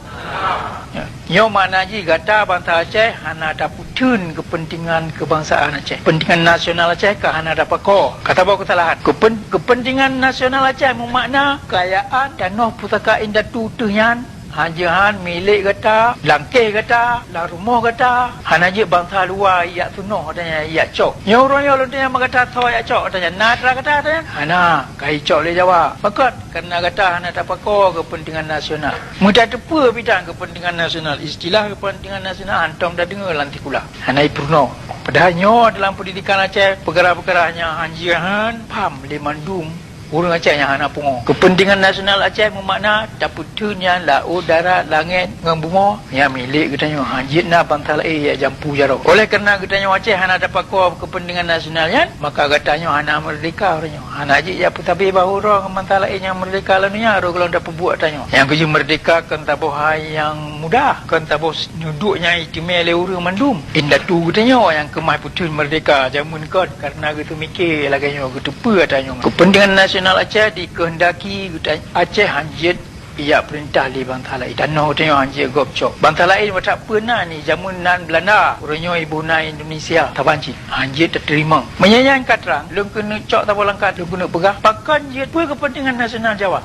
Nyoe makna jih gata bansa Aceh hana tapeutheun keupeuntengan keubangsaan Aceh, keupeuntengan nasional Aceh ka hana tapakoe. Ka saboh keusalahan. Keupen-, keupeuntengan nasional Aceh meumakna keukayaan tanoh pusaka indatu teuh nyan han jihan milék gata, langkéh gata, lam rumoh gata, hana jeuet bansa luwa ijak seunoh gata nyan ijak cok. Nyoe uroe nyoe lôn tanyong bak gata, soe ijak cok gata nyan? Na atra gata gata nyan? Hana, ka icok lé Jawa. Pakon? Kareuna gata hana tapakoe keupeuntengan nasional. Meutateupeue bidan keupeuntengan nasional, istilah keupeuntengan nasional hantom tadeungoe lam sikula. Hana ipeurunoe. Padahai nyoe dalam peundidikan Aceh, peukara-peukara nyan han jihan pham lé mandum ureuëng Aceh nyang hana pungo. Keupeuntengan nasional Aceh meumakna tapeutheun nyan laôt, darat, langét ngon bumoe nyan milék geutanyoe, han jeuet na bansa laén ijak jampu jaroe. Oleh kareuna geutanyoe Aceh hana tapakoe keupeuntengan nasional nyan, maka gata nyoe hana meurdeka uroe nyoe. Hana jeuet jak peusabe bahô droe ngon bansa laén nyang meurdeka lam donya rot gohlom tapeubuet gata nyoe. Nyang keujeuet meurdeka kon saboh hai nyang mudah, kon saboh neuduek nyang iéleumé lé ureuëng mandum. Indatu geutanyoe nyang keumah peutheun meurdeka jameun kon kareuna geuteumike lagée nyoe, geuteupeue gata nyoe. Keupeuntengan nasional Aceh dikeundaki geuta-, Aceh han jeuet ijak peurintah lé bansa laén. Tanoh geutanyoe han jeuet gob cok. Bansa laén watée peue na ni jameun nan Beulanda, uroe nyoe iboh na Indonesia, saban cit. Han jeuet tateurimong. Meunyo nyan ka trang, lôn keuneuk cok saboh langkah, lôn keuneuk peugah, pakon jeuet, peue keupeuntengan nasional Jawa?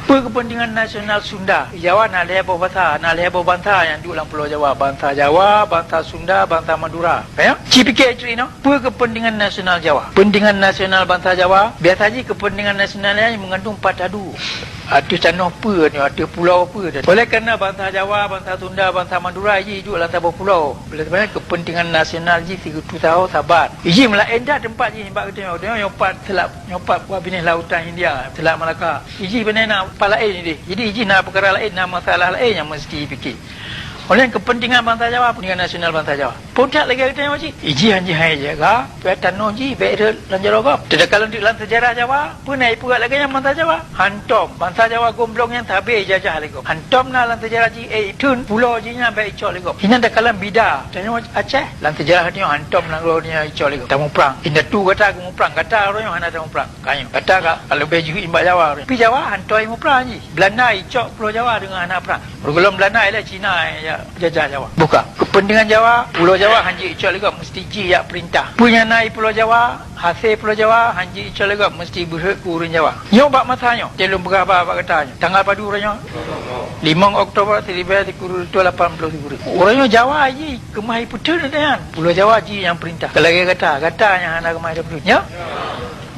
Peue keupeuntengan nasional Sunda? Jawa na lhée boh basa, na lhée boh bansa nyang duek lam Pulo Jawa. Bansa Jawa, bansa Sunda, bansa Madura. Ka nyoe? Ci pike cit inoe, peue keupeuntengan nasional Jawa? Keupeuntengan nasional bansa Jawa, biasa jih keupeuntengan nasional nyan meugandong pat adu. Ateueh tanoh peue nyoe, ateueh pulo peue dan. Oleh kareuna bansa Jawa, bansa Sunda, bansa Madura jih iduek lam saboh pulo. Oleh sebab nyan keupeuntengan nasional jih sigoe teusaho saban. Jih meulaén that teumpat jih nibak geutanyoe. Geutanyoe nyoe pat seulab, nyoe pat bak binéh lautan India, Selat Malaka. Jih binéh na pat laén ideh. Jadi jih na peukara laén, na masalah laén nyang meuseuti jipike. Oleh keupeuntengan bansa Jawa, keupeuntengan nasional bansa Jawa. Peue that lagèe geutanyoe cit? Iji han jeuet hai jaga, pih tanoh jih bèk rhot lam jaroe gob. Teuka lôn lam seujarah Jawa, peue na ipeugah lagèe nyan bansa Jawa? Hantom, bansa Jawa gombloe nyan sabé ijajah lé gob. Hantom na lam seujarah jih, eh, itheun pulo jih nyan bèk icok lé gob. Inan takalon bida. Tanyoe Aceh, lam seujarah nyoe hantom nanggroe nyoe icok lé gob. Tamuprang. Indatu gata geumuprang, gata uroe nyoe hana tamuprang. Ka nyoe, gata ka leubeh jeuhet nibak Jawa. Pih Jawa hantom muprang jih. Beulanda icok Pulo Jawa deungon hana prang. Gohlom Beulanda ilèe Cina nyang jajah Jawa. Buka. Keupeuntengan Jawa, Pulo Jawa han jeuet icok lé gob, meuseuti jih jak peurintah. Peue nyang na i Pulo Jawa, hasé Pulo Jawa han jeuet icok lé gob, meuseuti beurhot keu ureueng Jawa. Nyoe bak masa nyoe, lôn peugah haba bak gata nyoe. Tanggai padum uroe nyoe? Limong Oktober siribèe sikureueng reutôh lapan ploh sikureueng. Uroe nyoe Jawa jih keumah ipeutheun nyan. Pulo Jawa jih nyang peurintah. Ka lagèe gata, gata nyang hana keumah ipeutheun. Nyoe?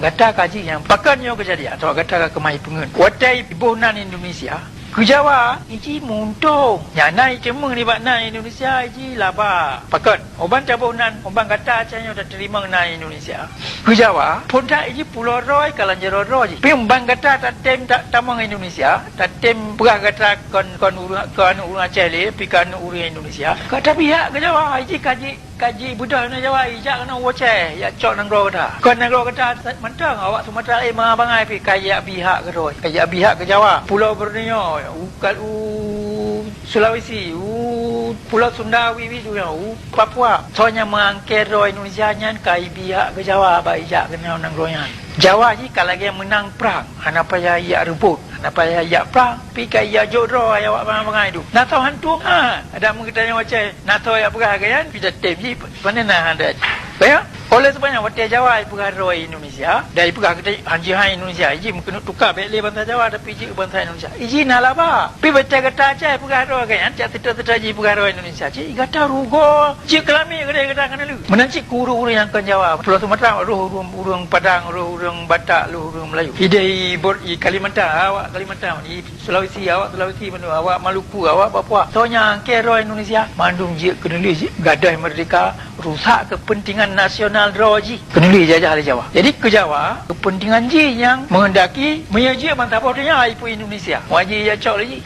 Gata ka jih nyang pakon nyoe keujadian, sabab gata ka keumah ipeungeut. Watèe iboh nan Indonesia, keu Jawa, iji meuuntông. Nyan na iteumeung nibak nan Indonesia, iji laba. Pakon? Uban taboh nan, uban gata Aceh nyoe tateurimong nan Indonesia. Keu Jawa, phôn that iji pulo droe ka lam jaroe droe jih. Pih uban gata tatem ta-, tamong Indonesia, tatem peugah gata kon, kon ureueng, kon ureueng Aceh lé, pih kon ureueng Indonesia. Ka tabihak keu Jawa, iji ka ji Ka jibeudôh nyoe Jawa, ijak keunoe u Aceh, jak cok nanggroe gata. Kon nanggroe gata mantong, awak Sumatra, eh, bangai pih ka jak bihak keudroe, ka jak bihak keu Jawa. Pulo Borneo, u, ka, u Sulawesi, u Pulo Sunda, wit-wit donya, u Papua. Soe nyang meuangkée droe Indonesia nyan ka ibihak keu Jawa, bak ijak keunoe nanggroe nyan. Jawa jih ka lagée meunang prang, hana payah ijak reubot. Hana payah ijak prang, pih ka ijak jok droe awak bangai-bangai tu. Na soe hantom, ha, adak meugeutanyoe Aceh, na soe jak peugah lagée nyan, pih tatem jih, pane na adak jih. Kaya, oleh sebab nyan, watée Jawa jipeugah droe Indonesia, dan jipeugah geutanyoe hanjeuet hai Indonesia, iji meukeuneuk tuka bék lé bansa Jawa, tapi jeuet bansa Indonesia. Iji na laba. Pih watée gata Aceh peugah droe lagée nyan, cak seutôt-seutôt jipeugah droe Indonesia, cit gata rugoe. Jeuet keu lamiet keudeh gata keuneulheueh. Meunan cit keu ureuëng-ureuëng nyang kon Jawa. Pulo Sumatera, roh ureuëng, ureuëng Padang, roh ureuëng Batak, roh ureuëng Melayu. Ideh i bot i Kalimantan, awak Kalimantan, i Sulawesi, awak Sulawesi bandum, awak Maluku, awak Papua. Soe nyang angkée droe Indonesia, mandum jeuet keuneulheueh, jeuet gadôh meurdeka, rusak keupeuntengan nasional droe jih. Keuneulheueh jajah lé Jawa. Jadi keu Jawa, keupeuntengan jih nyang meuheundaki, meunyoe jeuet ban saboh donya, ipeu Indonesia. Wajéb jak cok lé jih.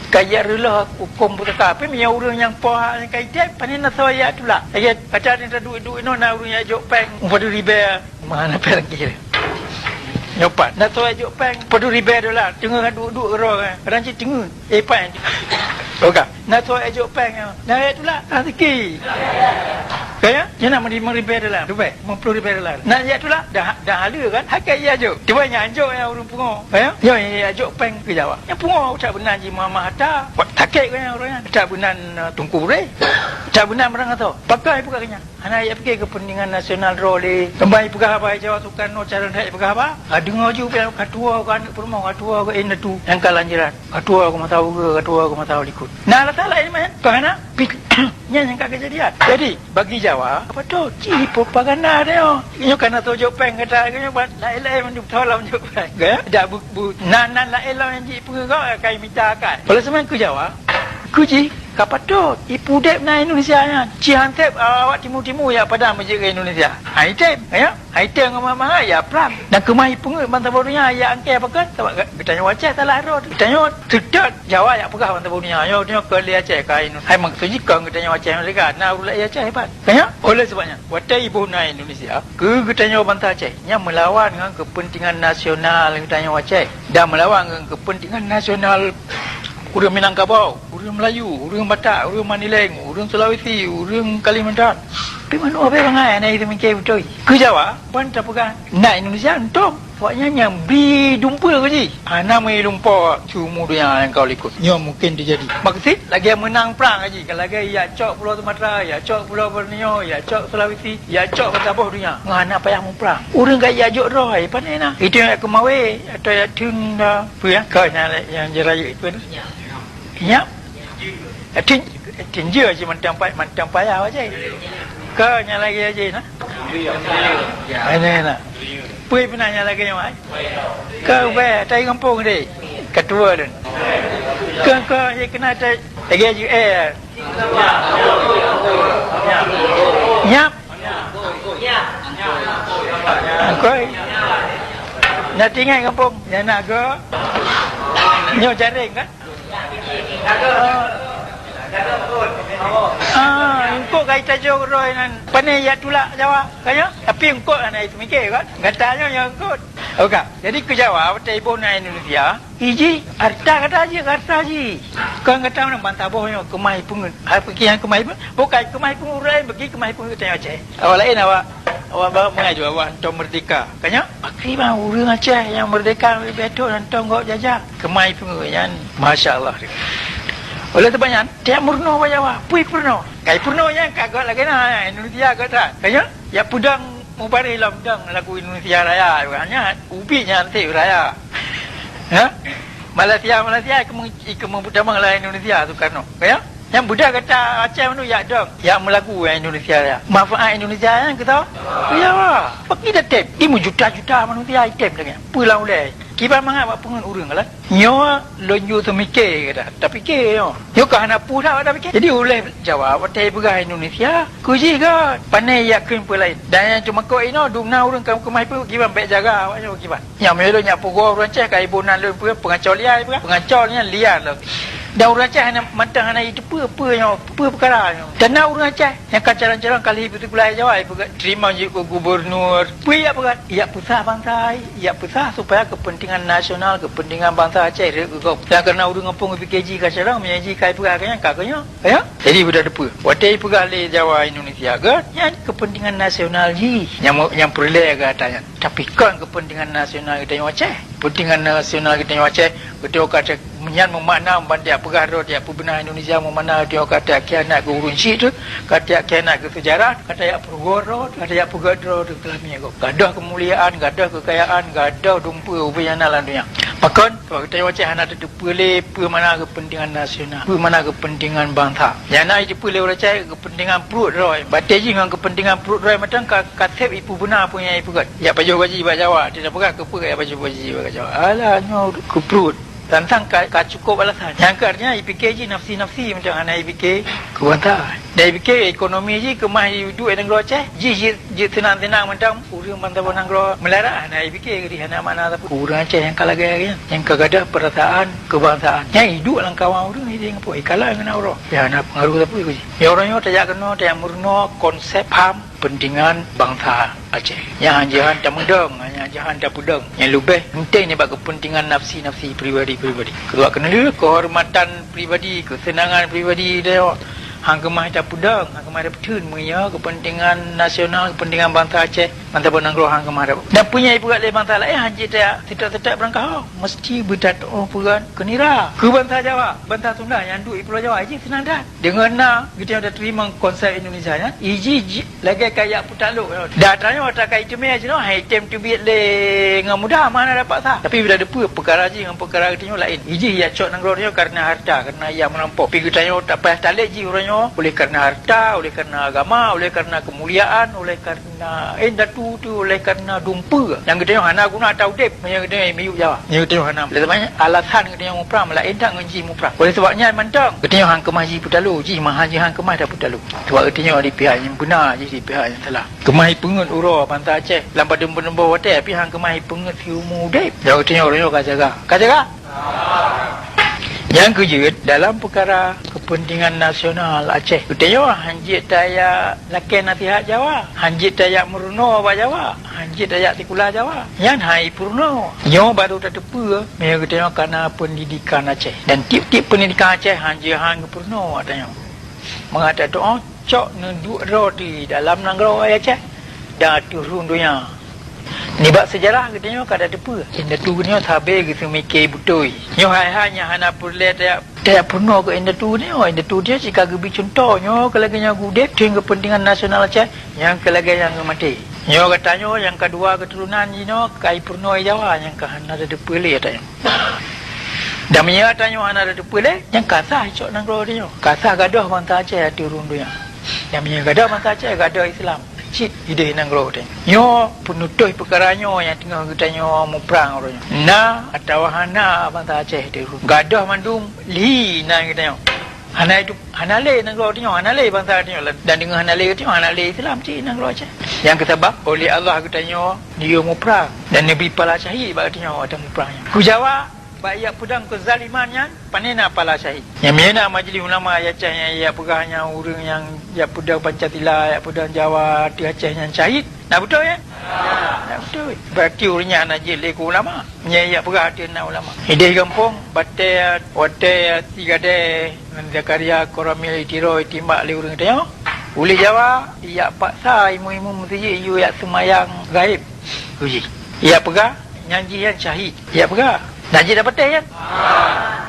Ka jak reuloh hukôm pusaka, tapi meunyoe ureuëng nyang poh hak nyang ka itém, pane na soe jak tulak. Lagée gata ni taduek-duek inoe na ureuëng jak jok péng, padum ribée, mana péng kira. Nyoe pat, na soe jak jok péng, padum ribée dolar, teungoh ka duek-duek keudroe, kadang cit teungeut, eh, péng. Oke, na soe jak jok péng, na jak tulak, rezeki. Kaya, nyoe na meuri-meuri ribée dolar, dubai. Lima puluh ribée dolar. Na jak tulak, dah, dah hala kan? Hakei jak jok. Cuba nyang jok nyang ureuëng pungo. Ya? Nyoe nyang jak jok péng keu Jawa. Nyang pungo utak beunan jih meuamah harta. Buet sakét keu nyang ureuëng nyan. Utak beunan, eh, tungku beuréh. Utak beunan meurang atau? Pakai buka keu nyan. Hana jak pike keupeuntengan nasional droe lé. Keumbang jipeugah haba Jawa Soekarno cara that jipeugah haba. Ha, deungoe ju pian ka tuwoe keu aneuëk peurumoh, ka tuwoe keu indatu nyang ka lanjuran. Ka tuwoe keu masa ugeue, ka tuwoe keu masa likot. Na alasan laén meunan? Keu hana? Pik-, nyan nyang ka keujadian. Jadi, bagi Jawa, apa tu? Ci propaganda dia. Nyoe kana tu jok péng kata, nyoe buat lain-lain mandum tolong jok péng. Kan? Dak bu, bu, nan, nan lain lawan jih peungeugok, kai mita akai. Oleh sebab keu Jawa, keu jih, ka patut. Ipudeb na Indonesia nyan. Ci hanseb awak timu-timu ya pada meujeuet ke Indonesia. Ha, item, ya? Hai teuh ngon meuhai, ya prang. Dan keumah ipeungeut ban saboh donya, ya angkée pakon, sabab geutanyoe Aceh salah droe. Geutanyoe seutôt Jawa jak peugah ban saboh donya, nyoe, nyoe keu lé Aceh kain. Hai maksud jih kon geutanyoe Aceh merdeka, na ureuëng laén Aceh hebat. Kaya, oleh sebab nyan, watée iboh na Indonesia, keu geutanyoe bansa Aceh, nyan meulawan ngon keupeuntengan nasional geutanyoe Aceh dan meulawan ngon keupeuntengan nasional ureuëng Minangkabau, ureuëng Melayu, ureuëng Batak, ureuëng Mandailing, ureuëng Sulawesi, ureuëng Kalimantan. Tapi manok abée bangai hana jiteumiké beutôi. Keu Jawa, ban tapeugah na Indonesia, euntông. Awaknyan nyang bri dumpeue keu jih. Hana meulumpoe siumu donya nyang ka likot. Nyoe mungken teujadi. Maksud, lagée meunang prang jih. Lagée jak cok Pulo Sumatera, jak cok Pulo Borneo, jak cok Sulawesi, jak cok ban saboh donya. Ngon hana payah muprang. Ureuëng ka jak jok droe, pane na. Itu nyang keumawe, atau jak theun, peue ya? Keu nyang, nyang jirayeuk itu. Nyak. Tin, tin jeuet cit mantong pa-, mantong payah aja. Keu nyang lagée aja na. Ini na. Peue pernah nyang lagée nyoe ai? Keu ubé tai gampông deh. Ketua lôn. Keu, keu ye kena tai lagée aja eh. Nyap. Koi. Na tinggai gampông, nyang na go. Nyoe jaring kan? Ah, eungkôt ka itajoe keudroe nan. Pane jak tulak Jawa, ka nyoe? Tapi eungkôt hana iteumike kan? Gata nyoe nyang eungkôt. Oke. Jadi keu Jawa, watèe iboh na Indonesia, iji harta gata jih, harta jih. Kon gata meunan ban saboh nyoe keumah ipeungeut. Hai peuki nyang keumah ipeungeut? Bukai keumah ipeungeut ureueng laén, bagi keumah ipeungeut geutanyoe Aceh. Awak laén awak, awak ba-, meungajoe awak hantom meurdeka. Ka nyoe? Pakriban ureueng Aceh nyang meurdeka leubeh thôk hantom gob jajah. Keumah ipeungeut nyan, masya Allah. Oleh sebab nyan, tiep meurunoe bak Jawa, pui peurunoe. Kai peurunoe nyan ka göt lagèe na, Indonesia göt that. Ka nyoe? Jak peudong mubareh lom dong lagu Indonesia Raya, nyan ubit nyan seb raya. Ha? Malaysia, Malaysia ikeumeu-, ikeumeutamong lam Indonesia Sukarno. Ka nyoe? Nyang beudah gata Aceh mandum jak dong, jak meulagu Indonesia Raya. Manfaat Indonesia nyan keu soe? Keu Jawa. Pakri dak tem? Di meujuta-juta manusia item lagèe nyan. Peue lam ulèe? Kiban mangat bak peungeut ureueng lah. Nyoe lôn yue teumike gata. Tapike nyoe. Nyoe ka hana peue that awak tapike. Jadi ulèe Jawa watèe peugah Indonesia, keu jih göt. Pane jak kheun peue laén. Dan nyang teumakot inoe, dum na ureueng ka keumah ipeungeut kiban, bèk jaga awak nyoe kiban. Nyang meunyoe lôn jak peugoe ureueng Aceh, ka iboh nan lôn peue, peungaco liar ipeugah. Peungaco nyan liar lom. Dan ureueng Aceh hana, mantong hana jiteupeue peue nyoe, peue peukara nyoe. Dan na ureueng Aceh nyang ka calon-calon ka lheueh ipeusikeula Jawa, ipeugah teurimong jeuet keu gubunur. Peue jak peugah? Jak peusah bansa, jak peusah supaya keupeuntengan nasional, keupeuntengan bansa Aceh rhot keu gob. Dan kareuna ureueng gampông ipike jih ka carông, meunyoe jih ka ipeugah keu nyan, ka keu nyoe. Ka nyoe? Jadi beutateupeue, watèe ipeugah lé Jawa Indonesia göt, nyan keupeuntengan nasional jih nyang, nyang peureulèe gata nyan. Tapi kon keupeuntengan nasional geutanyoe Aceh. Keupeuntengan nasional geutanyoe Aceh, geutanyoe ka Aceh nyan meumakna ban tajak peugah droe, tajak peubeuna Indonesia meumakna geutanyoe ka tajak khianat keu ureueng chik teuh, ka tajak khianat keu seujarah, ka tajak peurugoe droe, ka tajak peugöt droe teuh keu lamiet gob. Gadôh keumuliaan, gadôh keukayaan, gadôh dumpeue ubé nyang na lam donya. Pakon? Sabab geutanyoe Aceh hana tateupeue lé peue makna keupeuntengan nasional, peue makna keupeuntengan bansa. Nyang na jiteupeue lé ureueng Aceh keupeuntengan pruet droe. Batèe jih ngon keupeuntengan pruet droe mantong ka, ka seb ipeubeuna peue nyang ipeugöt. Jak pajoh baji bak Jawa, teuka peugah keupeue jak pajoh baji bak Jawa. Alah, nyoe keu pruet. Tantang ka, ka cukôp alasan. Nyang keu artinya ipike jih nafsi-nafsi mantong, hana ipike keu bansa. Dan ipike ekonomi jih keumah iduek nanggroe Aceh, jih jeuet, jeuet seunang-seunang mantong. Ureueng ban saboh nanggroe meularat hana ipike, jadi hana makna sapeue. Ureueng Aceh nyang ka lagèe nyan, nyang ka gadôh peurasaan keubangsaan. Nyang iduek lam kawan ureueng, idéh ngon peue, ikalon ngon uroe. Ya, hana peungaruh sapeue keu jih. Ya, uroe nyoe tajak keunoe, tajak meurunoe konsep, paham keupeuntengan bansa Aceh. Nyang han jihan tameudong, nyang jihan tapeudong. Nyang leubeh penting nibak keupeuntengan nafsi-nafsi, pribadi-pribadi. Keudua keuneulheueh, keuhormatan pribadi, keuseunangan pribadi, nyoe han keumah tapeudong, han keumah tapeutheun, meunyoe keupeuntengan nasional, keupeuntengan bansa Aceh, bansa nanggroe han keumah tapeutheun. Dan peue nyang ipeugöt lé bansa laén han jeuet tajak seutôt-seutôt beurangkaho, meuseuti beutatuoh peugöt keu nira. Keu bansa Jawa, bansa Sunda nyang duek di Pulo Jawa, jih seunang that. Deungon na geutanyoe tateurimong konsep Indonesia nyan, iji ji-, lagèe kajak peutalok nyoe. Dan tanyoe takai teumé jinoe, hai tem teubiet lé ngon mudah, mana dapat sah. Tapi bila deupeue peukara jih ngon peukara geutanyoe laén. Iji jak cok nanggroe tanyoe kareuna harta, kareuna jak meurampok. Tapi geutanyoe tapayah talét jih uroe nyoe oleh kareuna harta, oleh kareuna agama, oleh kareuna keumuliaan, oleh kareuna Na, indatu teuh oleh kareuna dumpeue nyang geutanyoe hana guna ata udép meunyoe geutanyoe miyueb Jawa. Meunyoe geutanyoe hana, oleh sabab nyan alasan geutanyoe muprang meulaén that ngon jih muprang. Oleh sabab nyan mantong geutanyoe han keumah jih peutalo, jih meuhan jih han keumah tapeutalo. Sabab geutanyoe di pihak nyang beuna, jih di pihak nyang salah. Keumah ipeungeut uroe bansa Aceh lam padum-padum boh watèe, tapi han keumah ipeungeut siumu udép. Nyoe geutanyoe uroe nyoe ka jaga. Ka jaga? Nyang keujeuet dalam peukara keupeuntengan nasional Aceh, geutanyoe han jeuet tajak lakèe nasihat Jawa, han jeuet tajak meurunoe bak Jawa, han jeuet tajak sikula Jawa. Nyan han ipeurunoe. Nyoe barô tateupeue meunyoe geutanyoe kana peundidikan Aceh. Dan tiep-tiep peundidikan Aceh han jeuet han geupeurunoe bak tanyoe. Mangat tatuoh cok neuduek droe di dalam nanggroe Aceh dan ateueh rhueng donya. Nibak seujarah geutanyoe ka tateupeue, indatu geutanyoe sabe geuseumike beutôi. Nyoe hai-hai nyang hana peureulèe tajak, tajak peurunoe keu indatu geutanyoe. Indatu geutanyoe cit ka geubri cuntoh, nyoe keu lagèe nyang udép keu keupeuntengan nasional Aceh, nyang keu lagèe nyang geumaté. Nyoe geutanyoe nyang keudua keuturonan jinoe ka ipeurunoe Jawa nyang ka hana tateupeue lé geutanyoe. Dan meunyoe tanyoe hana tateupeue lé, nyan ka sah icok nanggroe tanyoe. Ka sah gadôh bansa Aceh ateueh rhueng donya. Dan meunyoe gadôh bansa Aceh, gadôh Islam cit idéh nanggroe tanyoe. Nyoe peunutôh peukara nyoe nyang teungoh geutanyoe muprang uroe nyoe. Na atawa hana bansa Aceh ateueh rhueng. Gadôh mandum lhi nan geutanyoe. Hana itu, hana lé nanggroe tanyoe, hana lé bansa tanyoe, dan deungon hana lé tanyoe, hana lé Islam cit nanggroe Aceh. Nyang keusabab, oleh Allah geutanyoe diyue muprang dan neubri pala syahid bak geutanyoe watèe muprang nyoe. Keu Jawa, Bak jak peudong keuzaliman nyan, pane na pala syahid. Nyang meunyoe na majlis ulama i Aceh nyang jak peugah nyan ureuëng nyang jak peudong Pancasila, jak peudong Jawa ateueh Aceh nyan syahid, na beutôi nyan? Na beutôi. Berarti ureuëng nyan hana jeuet lé keu ulama. Nyang jak peugah ateueh na ulama. Idéh gampông, batée, watée Sigadée ngon Zakaria Koramil i Tiro itimbak lé ureuëng tanyoe, uléh Jawa ijak paksa imeum-imeum meuseujid ijak seumayang gaéb keu jih. Ijak peugah, nyan jih nyan syahid. Ijak peugah, na jih na patéh nyan.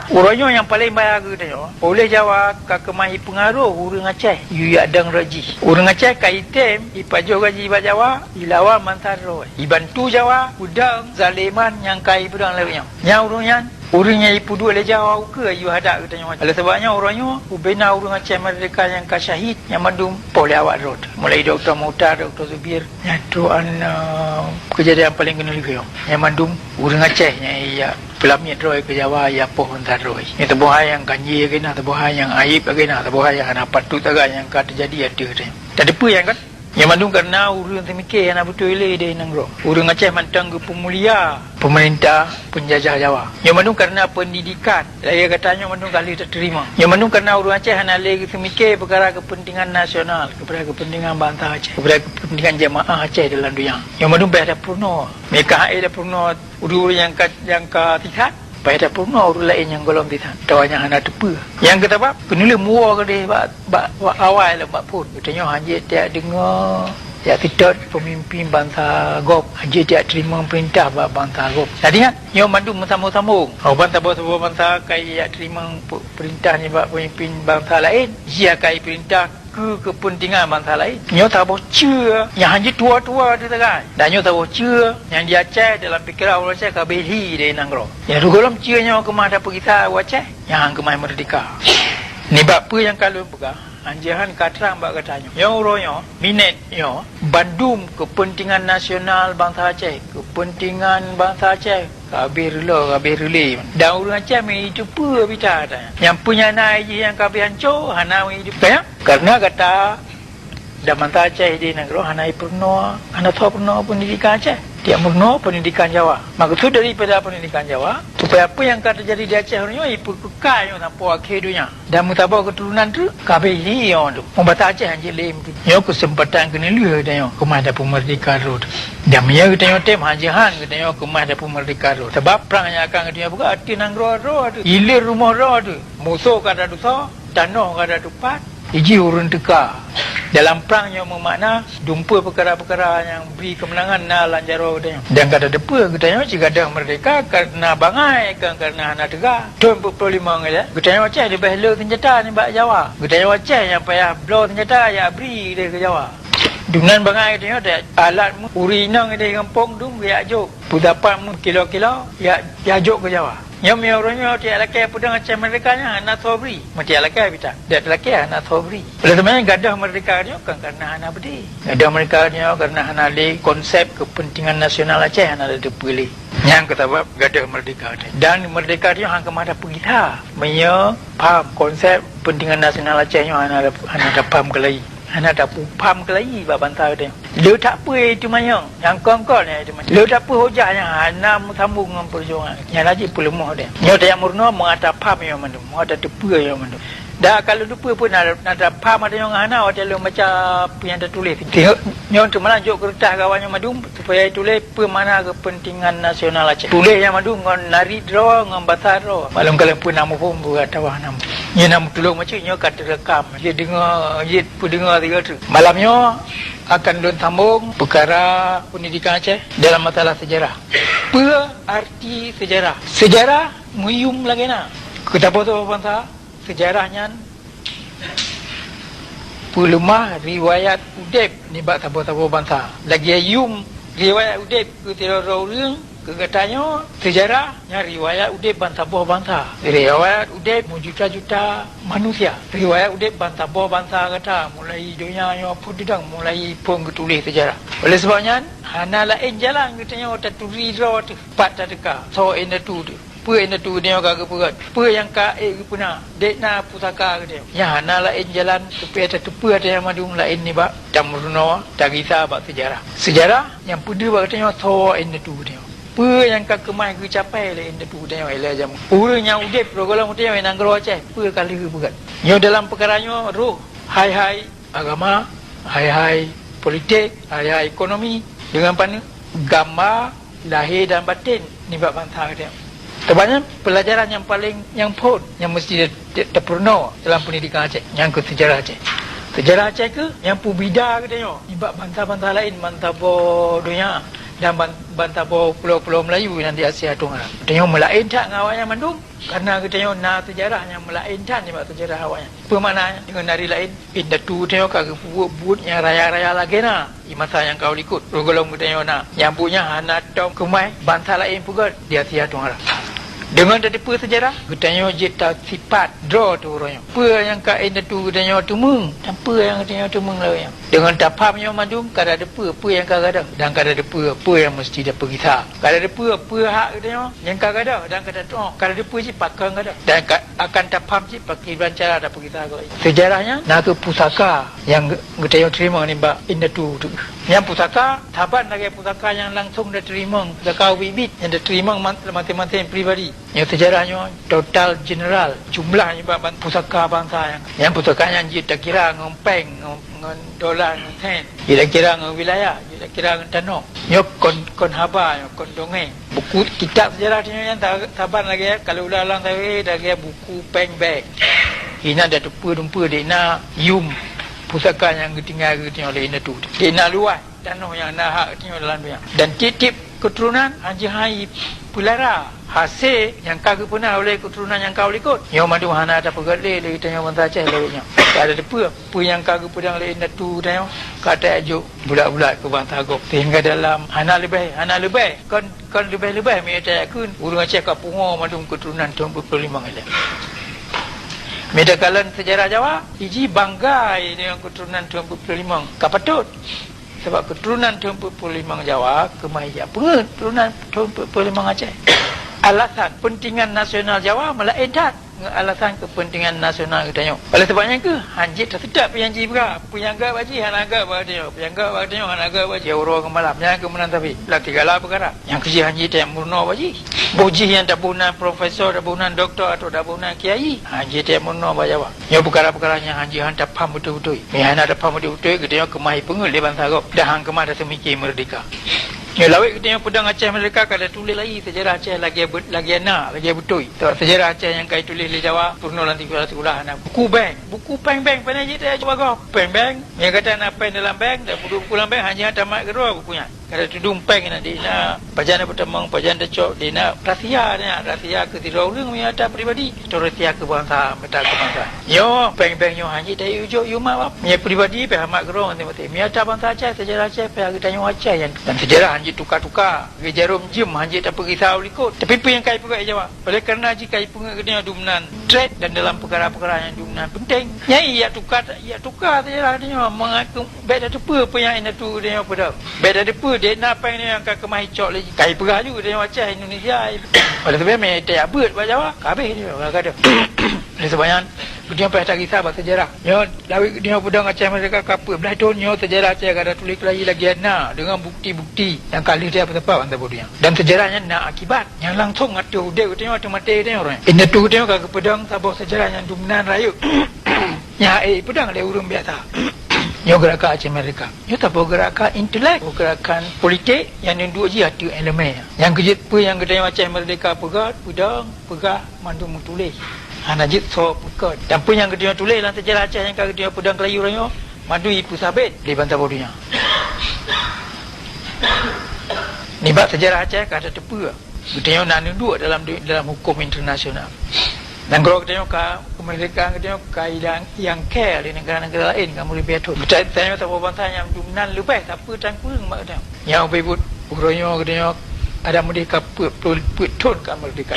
Uroe nyoe nyang paleng bahya keu geutanyoe, uléh Jawa ka keumah ipeungaroh ureuëng Aceh ijak dong rot jih. Ureuëng Aceh ka item ipajoh gaji bak Jawa, ilawan bansa droe, ibantu Jawa peudong zaliman nyang ka ipeudong lé ureuëng nyoe. Nyang ureuëng nyan, ureuëng nyang ipeuduek lé Jawa ukeue ijak hadak geutanyoe. Oleh sabab nyan uroe nyoe ubena ureuëng Aceh meurdeka nyang ka syahid nyang mandum poh lé awak droe. Mulai Dokto Mukhtar, Dokto Zubir, nyan trok an, eh, keujadian paleng keuneulheueh nyoe. Nyang mandum ureuëng Aceh nyang ijak peulamiet droe keu Jawa ijak poh bansa droe. Nyan saboh hai nyang ganjé lagée na, saboh hai nyang aéb lagée na, saboh hai nyang hana patut sagai nyang ka teujadi ateueh geutanyoe. Tateupeue nyan kan? Nyan mandum kareuna ureuëng seumiké hana beutôi lé di nanggroe. Ureuëng Aceh mantong geupeumulia peumeurintah peunjajah Jawa. Nyan mandum kareuna peundidikan, lagée gata nyoe mandum ka lheueh tateurimong. Nyan mandum kareuna ureuëng Aceh hana lé geuseumiké peukara keupeuntengan nasional, peukara keupeuntengan bansa Aceh, peukara keupeuntengan jeumaáh Aceh dalam donya. Nyan mandum payah tapeurunoe. Meunyoe ka hana tapeurunoe ureuëng-ureuëng nyang ka, nyang ka sisat, payah tapeurunoe ureuëng laén nyang gohlom sisat, atawa nyang hana teupeue. Nyang keusabab, keuneulheueh muwoe keudeh bak, bak, bak awai lom bak phon. Geutanyoe hana jeuet tajak deungoe, jak seutôt peumimpin bansa gob, hana jeuet tajak teurimong peurintah bak bansa gob. Taingat, nyoe mandum meusambông-sambông. Óh ban saboh-saboh bansa ka ijak teurimong pe-, peurintah nibak peumimpin bansa laén, jih ka ipeurintah keu keupeuntengan bansa laén. Nyoe saboh ceue nyang hana jeuet tuwoe-tuwoe teuh sagai. Dan nyoe saboh ceue nyang di Aceh dalam pikeran ureuëng Aceh ka habéh lhi di nanggroe. Nyang sigohlom ceue nyoe keumah tapeugisa u Aceh nyang keumah meurdeka. Nibak peue nyang ka lôn peugah, hanjeut han ka trang bak gata nyoe. Nyoe uroe nyoe, minét nyoe, bandum keupeuntengan nasional bansa Aceh, keupeuntengan bansa Aceh, ka habéh reuloh, ka habéh reulée. Dan ureuëng Aceh meu jiteupeue bita nyan. Nyang peue nyang na jih nyang ka habéh hanco, hana meu jiteupeue. Kaya? Kareuna gata dan bansa Aceh di nanggroe hana jipeurunoe, hana soe peurunoe peundidikan Aceh. Tajak meurunoe peundidikan Jawa. Meukeusud daripada peundidikan Jawa, supaya peue nyang ka teujadi di Aceh uroe nyoe jipeukeukai nyoe sampoe akhé donya. Dan meusaboh keuturonan treuk ka habéh lhi nyoe teuh. Bansa Aceh hana jeuet lé meuteumé. Nyoe keuseumpatan keuneulheueh geutanyoe keumah tapeumeurdeka droe teuh. Dan meunyoe geutanyoe tem, hanjeut han geutanyoe keumah tapeumeurdeka droe teuh. Sabab prang nyang akan geutanyoe buka ateueh nanggroe droe teuh, hileuen rumoh droe teuh. Musoh ka tatusoe, tanoh ka tatupat, jih ureuëng teuka. Dalam prang nyoe meumakna dumpeue peukara-peukara nyang bri keumeunangan na lam jaroe geutanyoe. Dan ka tateupeue geutanyoe sigadoh meurdeka kareuna bangai, kon kareuna hana teuga. Thon peuet ploh limong ilée, geutanyoe Aceh leubeh le seunjata nibak Jawa. Geutanyoe Aceh nyang payah bloe seunjata jak bri lé keu Jawa. Deungon bangai geutanyoe, alat meu-, ureuëng inong di gampông dum geujak jok. Peudapat meu-, kilo-kilo jak, jak jok keu Jawa. Nyoe meunyoe uroe nyoe tajak lakée peudong Aceh meurdeka nyan hana soe bri. Meu tajak lakée bita. Dak talakée hana soe bri. Oleh sabab nyan gadoh meurdeka nyoe kon kareuna hana beudé. Gadoh meurdeka nyoe kareuna hana lé konsep keupeuntengan nasional Aceh hana tateupeue lé. Nyang keusabab gadoh meurdeka teuh. Dan meurdeka teuh nyoe han keumah tapeugisa. Meunyoe paham konsep keupeuntengan nasional Aceh nyoe hana, hana tapaham keulayi. Hana tapeupham keulayi bak bansa geutanyoe. Le that peue teumanyong, nyang kon-kon nyang teumanyong. Le that peue hujah nyang hana meusambông ngon peujuangan. Nyan laju peuleumoh deh. Nyoe tajak meurunoe meuatapham nyoe mandum, meuatateupeue nyoe mandum. Dak ka lôn teupeue peue na, na tapham ateueh nyoe ngon hana watée lôn baca peue nyang tatuléh. Nyoe teuma lanjut keureutah gawai nyoe mandum. Supaya tuléh peue makna keupeuntengan nasional Aceh. Tuléh nyan mandum ngon narit droe, ngon basa droe. Maklum kalon peue na muphom, peue atawa na muphom. Nyoe na meutulông bacut nyoe ka teureukam. Jeuet deungoe, jeuet peudeungoe sigoe teuk. Malam nyoe akan lôn sambông peukara peundidikan Aceh dalam masalah seujarah. Peue arti seujarah? Seujarah meuyum lagée na. Keu saboh-saboh bansa, seujarah nyan peuleumah riwayat udeb nibak saboh-saboh bansa. Lagée yum riwayat udeb keu sidroe-droe ureuëng, keu geutanyoe seujarah nyan riwayat udeb bansaboh bansa. Riwayat udeb meujuta-juta manusia. Riwayat udeb bansaboh bansa gata mulai donya nyoe peuet dang mulai phon geutuléh seujarah. Oleh sabab nyan, hana laén jalan geutanyoe taturi droe teuh pat tateuka soe indatu teuh. Peue indatu geutanyoe ka geupeugét? Peue nyang ka ék geupeuna? Dek na pusaka geutanyoe. Nyang hana laén jalan supaya tateupeue geutanyoe mandum laén nibak tameurunoe tagisa bak seujarah. Seujarah nyang peudeuh bak geutanyoe soe indatu geutanyoe. Peue nyang ka keumah geucapai lé indatu geutanyoe ilée jameun? Ureuëng nyang udeb roh gohlom geutanyoe nanggroe Aceh, peue ka lheueh geupeugét? Nyoe dalam peukara nyoe roh hai-hai agama, hai-hai politik, hai-hai ekonomi, deungon paneuk gamba lahé dan baten nibak bansa geutanyoe. Teuma nyan peulajaran nyang paleng nyang phon nyang meusti ta-, ta-, tapeurunoe dalam peundidikan Aceh, nyan keuh seujarah Aceh. Seujarah Aceh keuh nyang peubida geutanyoe nibak bansa-bansa laén ban saboh donya dan ban-, ban saboh pulo-pulo Meulayu nyang di Asia Tenggara. Geutanyoe meulaén that ngon awaknyan mandum, kareuna geutanyoe na seujarah nyang meulaén that nibak seujarah awaknyan. Peue makna nyan? Deungon ari laén, indatu geutanyoe ka geupeubuet buet nyang raya-raya lagée na di masa nyang ka u likot. Roh gohlom geutanyoe na nyang buet nyan hana tom keumah bansa laén peugét di Asia Tenggara. Deungon tateupeue seujarah, geutanyoe jeuet tasipat droe teuh uroe nyoe. Peue nyang ka indatu geutanyoe teumeung dan peue nyang geutanyoe teumeung lagée nyoe. Deungon tapham nyoe mandum ka tateupeue peue nyang ka gadôh dan ka tateupeue peue nyang meusti tapeugisa. Ka tateupeue peue hak geutanyoe nyang ka gadôh dan ka tatu'oh. Ka tateupeue cit pakon gadôh dan ka akan tapham cit pakriban cara tapeugisa gob. Seujarah nyan na kheueh pusaka nyang geu-, geutanyoe teurimong nibak indatu teuh. Nyan pusaka saban lagée pusaka nyang langsong tateurimong, pusaka ubit-ubit nyang tateurimong ma-, maséng-maséng pribadi. Nyoe seujarah nyoe total jeneral, jumlah nibak ban-, pusaka bansa nyan. Nyan pusaka nyan jeuet takira ngon péng, ngon, ngon dola, ngon sen. Jeuet takira ngon wilayah, jeuet takira ngon tanoh. Nyoe kon, kon haba, nyoe kon dongeng. Buku kitab seujarah tanyoe nyan sa-, saban lagée ka lheueh ulang-ulang sabe lagée buku péng bank. Inan tateupeue dumpeue dek na yum pusaka nyang geutinggai geutanyoe lé indatu. Dek na luwah tanoh nyang na hak geutanyoe dalam donya. Dan tieb-tieb keuturonan hanjeuet hai peulara hasé nyang ka geupeuna oleh keuturonan nyang ka u likot. Nyoe mandum hana tapeugét lé lé geutanyoe bansa Aceh lagée nyoe. Ka tateupeue peue nyang ka geupeudong lé indatu geutanyoe ka tajok bulat-bulat keu bansa gob. Sehingga dalam hana leubeh, hana leubeh, kon, kon leubeh-leubeh meunyoe tajak kheun ureuëng Aceh ka pungoe mandum keuturonan thon peuet ploh limong ilée. Meunyoe takalon seujarah Jawa, iji bangga deungon keuturonan thon peuet ploh limong. Ka patôt. Sabab keuturonan thon peuet ploh limong Jawa keumah ijak peungeuet keuturonan thon peuet ploh limong Aceh. Alasan keupeuntengan nasional Jawa meulaén that ngon alasan keupeuntengan nasional geutanyoe. Oleh sabab nyan kheueh, hanjeuet taseutôt peue nyang jibra, peue nyang gét bak jih hana gét bak geutanyoe, peue nyang gét bak geutanyoe hana gét bak jih, uroe ngon malam. Nyan kheueh meunan sabé. Lam tiga lah peukara. Nyang keu jih hanjeuet tajak meurunoe bak jih. Boh jih nyang taboh nan profesor, taboh nan doktor, atawa taboh nan kiai, hanjeuet tajak meurunoe bak Jawa. Nyoe peukara-peukara nyang hanjeuet han tapham beutôi-beutôi. Meunyoe hana tapham beutôi-beutôi, geutanyoe keumah ipeungeuet lé bansa gob, dan han keumah taseumike meurdeka. Nyoe lawét geutanyoe peudong Aceh meurdeka ka tatuléh lagi seujarah Aceh lagée be-, lagée na, lagée beutôi. Sabab seujarah Aceh nyang ka ituléh lé Jawa, peurunoe lam sikula-sikula hana. Buku bank, buku péng bank, pane jih tajak bagoe péng bank. Meunyoe gata na péng dalam bank, dan peuduek buku lam bank, hanjeuet tamat keudroe buku nyan. Ka tatudong péng nyan di na, pajan peutamong, pajan tacok di na, rahsia nyan, rahsia keu sidroe ureuëng meunyoe atra pribadi, atau rahsia keu bansa, meuta keu bansa. Nyoe, péng-péng nyoe hanjeuet tajak ujok yuma bab. Meunyoe pribadi, pih amat keudroe ngon maté-maté. Meunyoe atra bansa Aceh, seujarah Aceh, pih geutanyoe Aceh nyan. Dan seujarah hanjeuet tuka-tuka, lagée jarom jeuem hanjeuet tapeugisa u likot. Tapi peue nyang ka ipeugét Jawa? Oleh kareuna jih ka ipeungeuet geutanyoe dumnan treb dan dalam peukara-peukara nyang dumnan peunteng. Nyan ijak tuka, ijak tuka seujarah geutanyoe mangat keu Bék tateupeue peue nyang indatu geutanyoe peudong. Bék tateupeue dek na péng nyoe nyang ka keumah icok lé jih. Ka ipeugah ju geutanyoe Aceh Indonesia. Oleh sebab meunyoe tajak beuet bak Jawa, ka habéh nyoe, ka gadôh. Oleh sebab nyan, geutanyoe payah tagisa bak seujarah. Nyoe lawét geutanyoe peudong Aceh Merdeka ka peuet blaih thon, nyoe seujarah Aceh ka tatuléh keulayi lagée na deungon bukeuti-bukeuti nyang ka lheueh teupeuteupat ban saboh donya. Dan seujarah nyan na akibat nyang langsong ateueh udeb geutanyoe, ateueh maté geutanyoe uroe nyan. Indatu geutanyoe ka geupeudong saboh seujarah nyang dumnan rayeuk. Nyan hase ipeudong lé ureuëng biasa. Nyoe geurakan Aceh Merdeka. Nyoe saboh geurakan intelek, saboh geurakan politik nyang neuduek jih ateueh elemen. Nyang keu jeuet peue nyang geutanyoe Aceh Merdeka peugah, peudong, peugah mandum meutuléh. Hana jeuet soe peukon. Dan peue nyang geutanyoe tuléh lam seujarah Aceh nyang ka geutanyoe peudong keulayi uroe nyoe, mandum ipeusabet lé bansa saboh donya. Nibak seujarah Aceh ka tateupeue. Geutanyoe na neuduek dalam du-, dalam huköm internasional. Nanggroe geutanyoe ka, keumeurdekaan geutanyoe ka idang iangkée lé neugara-neugara laén ngon meuribée thon. Geutanyoe saboh bansa nyang dumnan leubeh sapeue tan kureueng bak geutanyoe. Nyang ubé buet uroe nyoe geutanyoe adak meudeh ka peuet ploh peuet thon ka meurdeka.